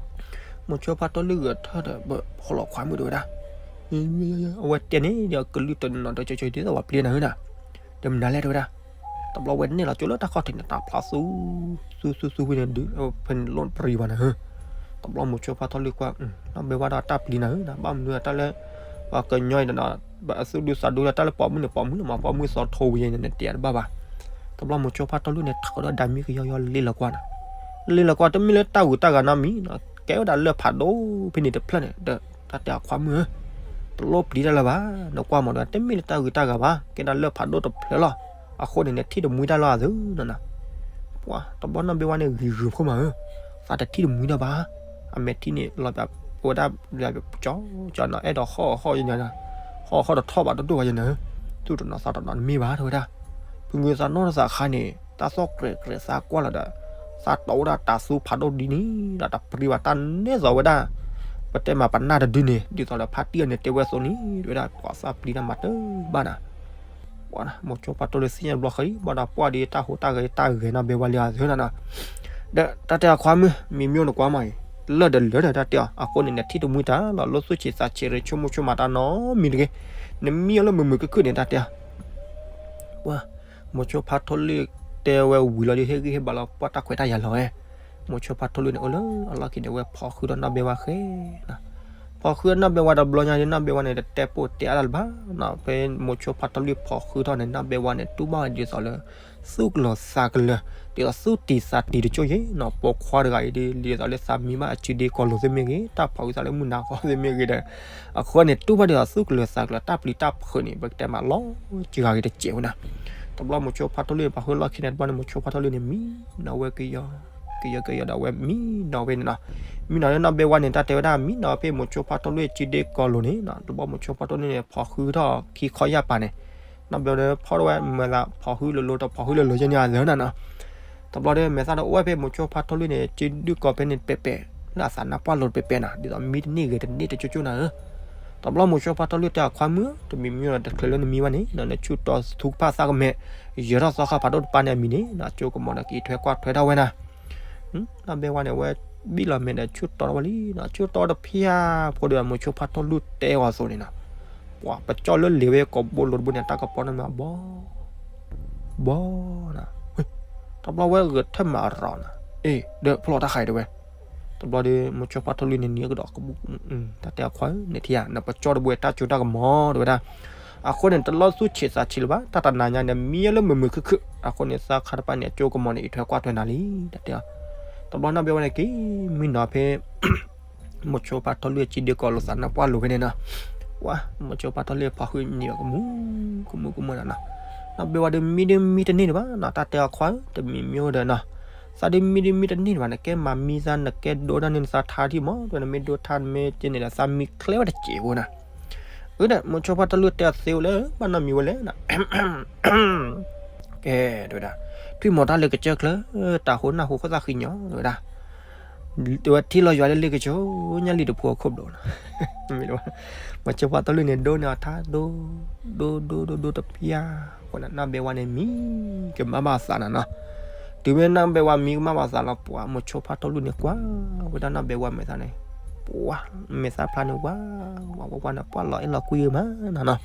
မိၤဆိဖါထီၣ်လွံၢ်ဂဲၤထၢၣ်ဒီး ဖီၣ်လီၤခွါမုၣ် တဲဝဲဒၣ်. အဝဲတဲန့ၣ်ဒီး ကလုၢ်တနီၤနီၤ တကၠီကၠီ ဒ်သိးပှၤပျံၤနၤဧၢနၤ, ဒီးမနုၤလဲၣ် တဲဝဲဒၣ်. တဘျီဝဲန့ၣ်လီၤကၠိလၢတၢ်ခီၣ်ထံးန့ၣ် တၢ်ဖျါသူ သူသူသူဝံၤန့ၣ် ဒုးဖဲန့ၣ်လိၣ်ပရံၤဘၣ်နၤဧၢ. တဘျီမိၤဆိဖါထီၣ်လွံၢ်ကွၢ်, နီၢ်ဘဲဝါဒီးတၢ်ပျံၤနၤဧၢနၤ, ဘၣ်မနုၤတၢ်လၢ ပှၤကညီအံၤဒီး အသူၣ်ဒူသးဒူလၢတၢ်လၢပိာ်မုၣ်န့ၣ် ပိာ်မုၣ်လီၤမး ပိာ်မုၣ်သီထိဝံၤန့ၣ် နတဲတဘၣ်ဘၣ်. တဘျီမိၤဆိဖါထီၣ်လွံၢ်န့ၣ် ထုးဒီးဒၤမံကယီကယီလ့လီၤကွၢ်နၤ. လ့လီၤကွၢ် တမ့ၢ်လၢတၢ်ဂုၤတၢ်ဂၤနီတမံၤ, ကဲဝဲဒၣ်လၢၢ်ဖးဒိၣ်ဖဲန့ၣ်တဖျၢၣ်န့ၣ်ဒီး တၢ်တဲအခွါမုၣ်ဧၢ, တလိၣ်ပျံၤတၢ်လၢၤဘၣ်, နကွၢ်မးဒီး တမ့ၢ်လၢတၢ်ဂုၤတၢ်ဂၤဘၣ်, ကဲဒၣ်လၢၢ်ဖးဒိၣ်တဖျၢၣ်လီၤ. အဃိန့ၣ် နထံၣ်တမှံတၢ်လီၤအသးနၤ. ပှၤ တဘျီနီၢ်ဘဲဝါန့ၣ် ဂံၤဂုၤဖိမးဧၢ, သးတထံၣ်တမှံတၢ်ဘၣ်. အမဲာ်ထံန့ၣ် လီၤပဝဲဒၣ် ကၠီကၠီနၤ, အဲၣ်ဒိးဟီၣ်ဟီၣ်ယဲနၤ, ဟီၣ်ဟီၣ်တထီၣ်ဘၣ်တဒိၣ်ဘၣ်ယဲနၤ, သူၣ်တနီၤသးတနီၤတမ့ၢ်ဘၣ် တဲဝဲဒၣ်. ဖုဂုၤသးနီၢ်တသးခါန့ၣ် တၢ်သီၣ်ကြဲးကြဲးသးကွၢ်လီၤဒီး သးတီဝဲဒၣ်တၤသူဖးဒိၣ်ဒ်န့ၣ်ဒီး တပျံၤဘၣ်တၢ်နဲသိးဝဲဒၣ်, ပတဲမးပနၢ်တဒုန့ၣ် ဒ်သိးဒီးဖါတံၢ်အန့ၣ်တဲဝဲအသိးန့ၣ် တဲဝဲဒၣ် ပှၤသးပျံၤတၢ်မးတဘၣ်နၤ. ပှၤ မိၤဆိဖါထီၣ်လွံၢ်သ့ၣ်ညါတဘျီဃီအံၤ ဘၣ်ဒီးပှၢ်ဒီးတၢ်ဟူးတၢ်ဂဲၤတၢ်ဂဲၤနီၢ်ဘဲဝါလံအသးနၤ. ဒီးတၢ်တဲအခွါမုၣ် မံမံအိၣ်နကွၢ်မးအံၤ လၢၢ်ဒီးလၢၢ်ဒီးတၢ်တဲအီၤ အဃိန့ၣ် နထံၣ်တမှံတၢ်လီၤ လိၣ်သူၣ်ဆံးသးဆံးရ့ ဆိကမိၣ်ဆိကမးတၢ်နီတမံၤတဂ့ၤ, နမံအီၤလၢမုာ်မုာ်ခုၣ်ခုၣ်န့ၣ် တၢ်တဲအီၤ. ပှၤ မိၤဆိဖါထီၣ်လွံၢ်တဲဝဲဝံၤလီၤဒီး ဟ့ၣ်ဂံၢ်ဟ့ၣ်ဘါလီၤ ပှၢ်တၢ်ခွဲးတၢ်ယာ်လီၤဝဲ. မိၤဆိဖါထီၣ်လွံၢ်န့ၣ် အိၣ်လၢအလီၢ်ခံန့ၣ် ဝဲဖီၣ်ဃုာ်ဒီးနီၢ်ဘဲဝါဃဲနၤ. ဖီၣ်ဃုာ်နီၢ်ဘဲဝါတဘျီညါဒီး နီၢ်ဘဲဝါန့ၣ် တတဲပိာ်တဲအါတၢ်လၢၤဘၣ်နၤ. ဖဲမိၤဆိဖါထီၣ်လွံၢ်ဖီၣ်ဃုာ်ထီၣ်န့ၣ် နီၢ်ဘဲဝါန့ၣ် တူၢ်ဘၣ်ဝဲဒ်သိးလၢ သူၣ်ကလၢၤသးကလၢၤ ဒ်သိးသူၣ်တံၢ်သးတံၢ်တကၠိယဲနၤ. ပိာ်ခွါတဂၤအံၤဒီး ဒ်သိးလၢသးမံဘၣ်အစုဒ့ကီၢ်လိၤသ့ၣ်မ့ၢ်ဂ့ၤ တၢ်ဖီၣ်ဃုာ်သးလၢမုၢ်နၤဃီသ့ၣ်မ့ၢ်ဂ့ၤဒီး အဃိန့ၣ် တူၢ်ဘၣ်ဒ်သိးသူၣ်ကလၢၤသးကလၢၤ တၢ်ပျံၤတၢ်ဖုးန့ၣ် ပကတဲမးလီၤစှၤဂ့ၤတစဲးဝဲနၤ. တဘျီမိၤဆိဖါထီၣ်လွံၢ်န့ၣ် ပှၤဃုာ်လီၢ်ခံန့ၣ် တဘျီန့ၣ် မိၤဆိဖါထီၣ်လွံၢ်န့ၣ် မံနီၤဝဲကယီကယီကယီဒီး အဝဲမံနီၤဝဲန့ၣ်နၤ. မံနီၤလၢနီၢ်ဘဲဝါန့ၣ် တၢ်တဲဝဲဒၣ် မံနီၤဖဲမိၤဆိဖါထီၣ်လွံၢ်စုဒ့ကီၢ်လိၤန့ၣ်နၤ. တဘျီမိၤဆိဖါထီၣ်လွံၢ်န့ၣ် ဖီၣ်ဃုာ်ထီၣ်ခံခီယၢ်ပၤန့ၣ် နီၢ်ဘဲဝါဒီးဖီၣ်ထီၣ်ဝဲမဲာ်သး ဖီၣ်ဃုာ်လိၤလိၤဒီး ဖီၣ်ဃုာ်လိၤလိၤယဲန့ၣ်အသးနၤ. တဘျီဒီး မဲာ်သၣ်ဒီးအိၣ်ဝဲဖဲမိၤဆိဖါထီၣ်လွံၢ်န့ၣ် စုဒုၣ်ကီၢ်ဖဲန့ၣ်တပဲာ်ပဲာ် လၢအသးနါပှၢ်လိၤတပဲာ်ပဲာ်နၤ ဒ်သိးမံတန့ၢ်ဂ့ၤတန့ၢ်တကၠိကၠိနၤဧၢ. တဘျီမိၤဆိဖါထီၣ်လွံၢ်တဲအခွါမုၣ် တမံၤမံၤဒီး တချုးလၢနမံဘၣ်န့ၣ် နဆူၣ်တီသထူကဖၣ်သၣ်ကမဲာ် ယၢၤထီၣ်သီခါဖးဒိၣ်တပၤန့ၣ်အမံၤန့ၣ် နကၠိကမီၤဒီးကအံးထွဲကွၢ်ထွဲထီၣ်ဝဲနၤ. နီၢ်ဘဲဝါန့ၣ် အဝဲဘံၣ်လီၤမဲာ်ဒီးဆူၣ်တီထီၣ်ဝဲလံနၤ. ဆူၣ်တီတဖျၢၣ်ဖိဒီး မိၤဆိဖါထီၣ်လွံၢ်တဲအီၤအသိးန့ၣ်နၤ ပှၤပကၠီၣ်လၢလ့ၤဝဲကိာ်ဘိလိၤတဘိန့ၣ် တၢ်ကပီၤန့ၣ်မးဘီ ဘီနၤ. တဘျီဝဲဂဲၤထၢၣ်မးအရီၤနၤ. အ့ ဒီးဖျီၣ်တၢ်ဃးအံၤတဲဝဲ. တဘျီဒီး မိၤဆိဖါထီၣ်လွံၢ်န့ၣ် နံၤကဒီးကဘူၣ် တၢ်တဲအခွါဧၢ နထံၣ်ဧါ နပကၠီၣ်တဘိတၢ်ကၠိတၢ်ကမီၤတဲဝဲဒၣ်. အဃိန့ၣ် တလိၣ်သူၣ်ဆံးသးဆံးလၢၤဘၣ် တၢ်တနၤညါန့ၣ် မံလၢမုာ်မုာ်ခုၣ်ခုၣ် အဃိန့ၣ် သၢခါတပၤန့ၣ် အကၠိကမီၤန့ၣ် အံးထွဲကွၢ်ထွဲနၤလံ တၢ်တဲအီၤ. တဘျီနီၢ်ဘဲဝါန့ၣ်က့ၤ မံနီၤဖဲ မိၤဆိဖါထီၣ်လွံၢ်အစုဒ့ကီၢ်လိၤသးနါပှၢ်လိၤဖဲန့ၣ်နၤ. ပှၤ မိၤဆိဖါထီၣ်လွံၢ်ဖီၣ်ဃုာ်န့ၣ် ကမူၣ်ကမူၣ်ကမူၣ်နၤနၤ. နီၢ်ဘဲဝါဒီးမံဒုးမံတန့ၢ်ဒံးဘၣ်နၤ တၢ်တဲအခွါဧၢ တမံၤမံၤအိၣ်ဒီးနၤ. သးဒုးမံဒုးမံတန့ၢ်ဒံးဘၣ် နကဲမၤမံသး နကဲဒိတၢ်န့ၣ် နသးထါထံၣ်မး ဒီးနမ့ၢ်ဒိတၢ် နမ့ၢ်က့န့ၣ်ဒီး သးမံချ့ဝဲတစဲးဖိနၤ. အၢ ဒီး မိၤဆိဖါထီၣ်လွံၢ်တဲအီၤသ့ဝဲလၢ ဘၣ်နီတမံၤဝဲလဲၣ်နၤ. ကဲ တဲဝဲဒၣ်, ထွံၣ် ပံၣ်မီၤတၢ်လၢကစၢၢ်ချၢ, တၢ်ဟိနၢ်ဟူခိၣ်သၣ်ဃံညီဝဲဒၣ်, တဲဝဲထံၣ်လီၤယွၤလၢလ့ကဆိ ညၣ်လံၣ်တဖိအခိၣ်ဘျီနီၤ, မ့ၢ်လၢ မၤစၢၤပှၤတီၢ်လွံၢ်န့ၣ်ဒိးန့ၢ်အီၤထါဒိ ဒိဒိဒိတပျၢ်, အဃိန့ၣ် နီၢ်ဘဲဝါန့ၣ်မံကမၣ်ဘၣ်သးနီၤနီၤ, တုၤမ့ၢ်နီၢ်ဘဲဝါမံကမၣ်ဘၣ်သးလီၤ ပှၤမိၤဆိဖါထီၣ်လွံၢ်န့ၣ် ကွၢ်ဝဲဒၣ်နီၢ်ဘဲဝါမဲာ်သၣ်န့ၣ်, ပှၤမဲာ်သၣ်ဖျါန့ၣ် ဝါဝါဝါဝါန့ၣ် ပှၤလီၤအဲၣ်လီၤကွံမးနီၤနီၤ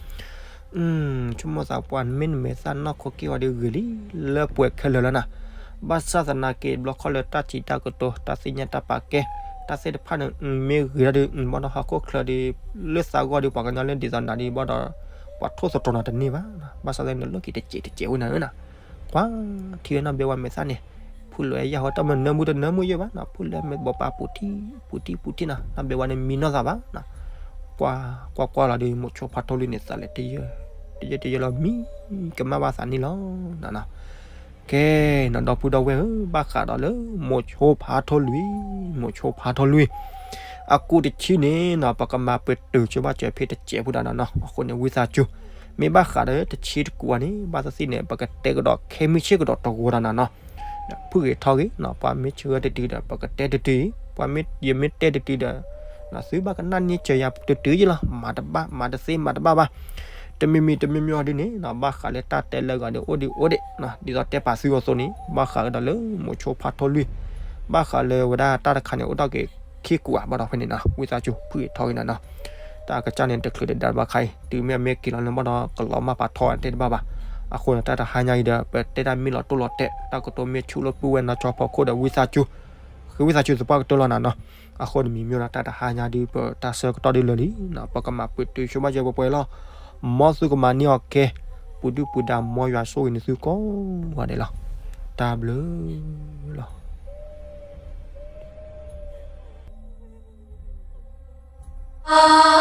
ဆိကမိၣ်သးပှၤမ့ၢ်နမဲာ်သၣ်နီၢ်ခိက့ၢ်ဂီၤဒီးဂ့ၤလံ လၢပှဲၤခဲလၢာ်လီၤနီၤ, ဘၣ်ဆၣ်သနာ်က့ ဘျီခီလၢတၢ်ထံၣ်တၢ်ကတိၤ တၢ်သ့ၣ်ညါတၢ်ပာ်ကဲ တၢ်သ့ၣ်တဖၣ်န့ၣ် မ့ၢ်ဂ့ၤဒၣ်ဒီး ဘၣ်ဒီးဟီၣ်ခိၣ်ချၢဒီး လၢသးဂီၢ်ဒီးပှၤကညီလၢဒ်သိးနၤဒီး ဘၣ်ဒီး ပှၤထိၣ်သတြီၤနၤတန့ၢ်ဘၣ်, ဘၣ်ဆၣ်သနာ်က့ နလိၣ်က့ၤတစဲးတစဲးဝဲန့ၣ်နီၤ, ကွၢ်ထံၣ်ဝဲနီၢ်ဘဲဝါမဲာ်သၣ်န့ၣ်, ဖုလၢယၢ်ဟီတၢ်မနၢမူတနၢမူယဲၢ်ဘၣ်နီၤ, ဖုလၢမဲာ်ဘီပာ်ပူၤထံၣ်ပူၤထံၣ်ပူၤထံၣ်နီၤ, နီၢ်ဘဲဝါန့ၣ်မံနီၢ်သးဘၣ်နီၤ, ကွၢ်ကွၢ်ကွၢ်လီၤဒီး မိၤဆိဖါထီၣ်လွံၢ်န့ၣ် သးလဲၤတယၢတယၢတယၢလီၤ မံကမၣ်ဘၣ်သးန့ၣ်လီၤနီၤနီၤ, ကဲနီၤ ဒီပုၢ်ဒီဝဲၢ်ဧၢ, ဘၣ်ဃးဒီးလၢ မိၤဆိဖါထီၣ်လွံၢ်, မိၤဆိဖါထီၣ်လွံၢ် အကူတဆံန့ၣ်နီၤ ပကမၤပတုာ်ဆိဘၣ်စၢၤဖဲတစဲးဖိဒၣ်နီၤနီၤ, အဃိန့ၣ် ဝံသးစူၤ မ့ၢ်ဘၣ်ဃးဒီးတဆံတကူအံၤန့ၣ် ဘၣ်သ့ၣ်သ့ၣ်န့ၣ် ပကတဲကဒီးခဲမုၢ်ဆ့ၣ်ကဒီးတဂီၤဒီးနီၤနီၤ, ဖုၣ်ဂ့ၤထီၣ်ဂ့ၤနီၤ, ပှၤမ့ၢ်ဆၢဂ့ၤတတုၤဒီး ပကတဲတတုၤအံၤ, ပှၤမ့ၢ်ယမ့ၢ်တဲတတုၤဒီး သုဘၣ်ကနၣ်န့ၢ်စၢၤယၤတတုၤယ့ၢ်လီၤ, မၤတဘၣ် မၤတသ့ မၤတဘၣ်ဘၣ်, တမံၤမံၤတမံၤမံၤအီၤဒ်န့ၣ်နီၤ ဘၣ်ဃးလၢတၢ်တဲလၢအဂၤဒီး အိၣ်ဒံးအိၣ်ဒံး, ဒ်သိးတဲပာ်သုဂီၢ်အသိးန့ၣ် ဘၣ်ဃးကဒီးလၢ မိၤဆိဖါထီၣ်လွံၢ်, ဘၣ်ဃးလၢဝဲဒၣ်တၢ်တခါန့ၣ် အိၣ်ဒၣ်က့ၤခံကူအဘၣ်ဒီးဖဲန့ၣ်နီၤ, ဝံသးစူၤ ဖုၣ်ဂ့ၤထီၣ်ဂ့ၤနီၤနီၤ, တၢ်ကစၢ်န့ၣ် တချုးတဒါဘၣ်ခါအံၤ တုၤမ့ၢ်အမ့ၢ်က့ၤလီၤန့ၣ်ဘၣ်ဒီး ကလီၤမၢ်ပာ်ထီၣ်တဲတဘၣ်ဘၣ်, အဃိန့ၣ် တၢ်တဟါညါအံၤဒီး ပတဲတၢ်မ့ၢ်လီၤတိၢ်လီၤတဲာ် တၢ်ကတိၤမ့ၢ်ဆူၣ်လၢပုၢ်ဝဲၢ်နီၢ်ကၠီဖီခိၣ်ဒီး ဝံသးစူၤ ဃ့ဝံသးစူၤသပှၢ်ကတၢၢ်လီၤနီၤနီၤ, အဃိန့ၣ်မံၤမ့ၢ်ဒီး တၢ်တဟါညါဒုး ပတၢ်ဆၢကတီၢ်ဒုးလၢာ်လံနီၤ, ပကမၤပတုာ်ဆိဘၣ်စၢၤပှဲၤပှဲၤလီၤ, မ်သုကမၤန့ၢ်အီၤကဲ, ပူၤဒုၣ်ပူၤဒါ မ်ယွၤဆိၣ်ဂ့ၤန့ၢ်သုကိးဂၤဒဲးလီၤ, တၢ်ဘျုးလီၤ.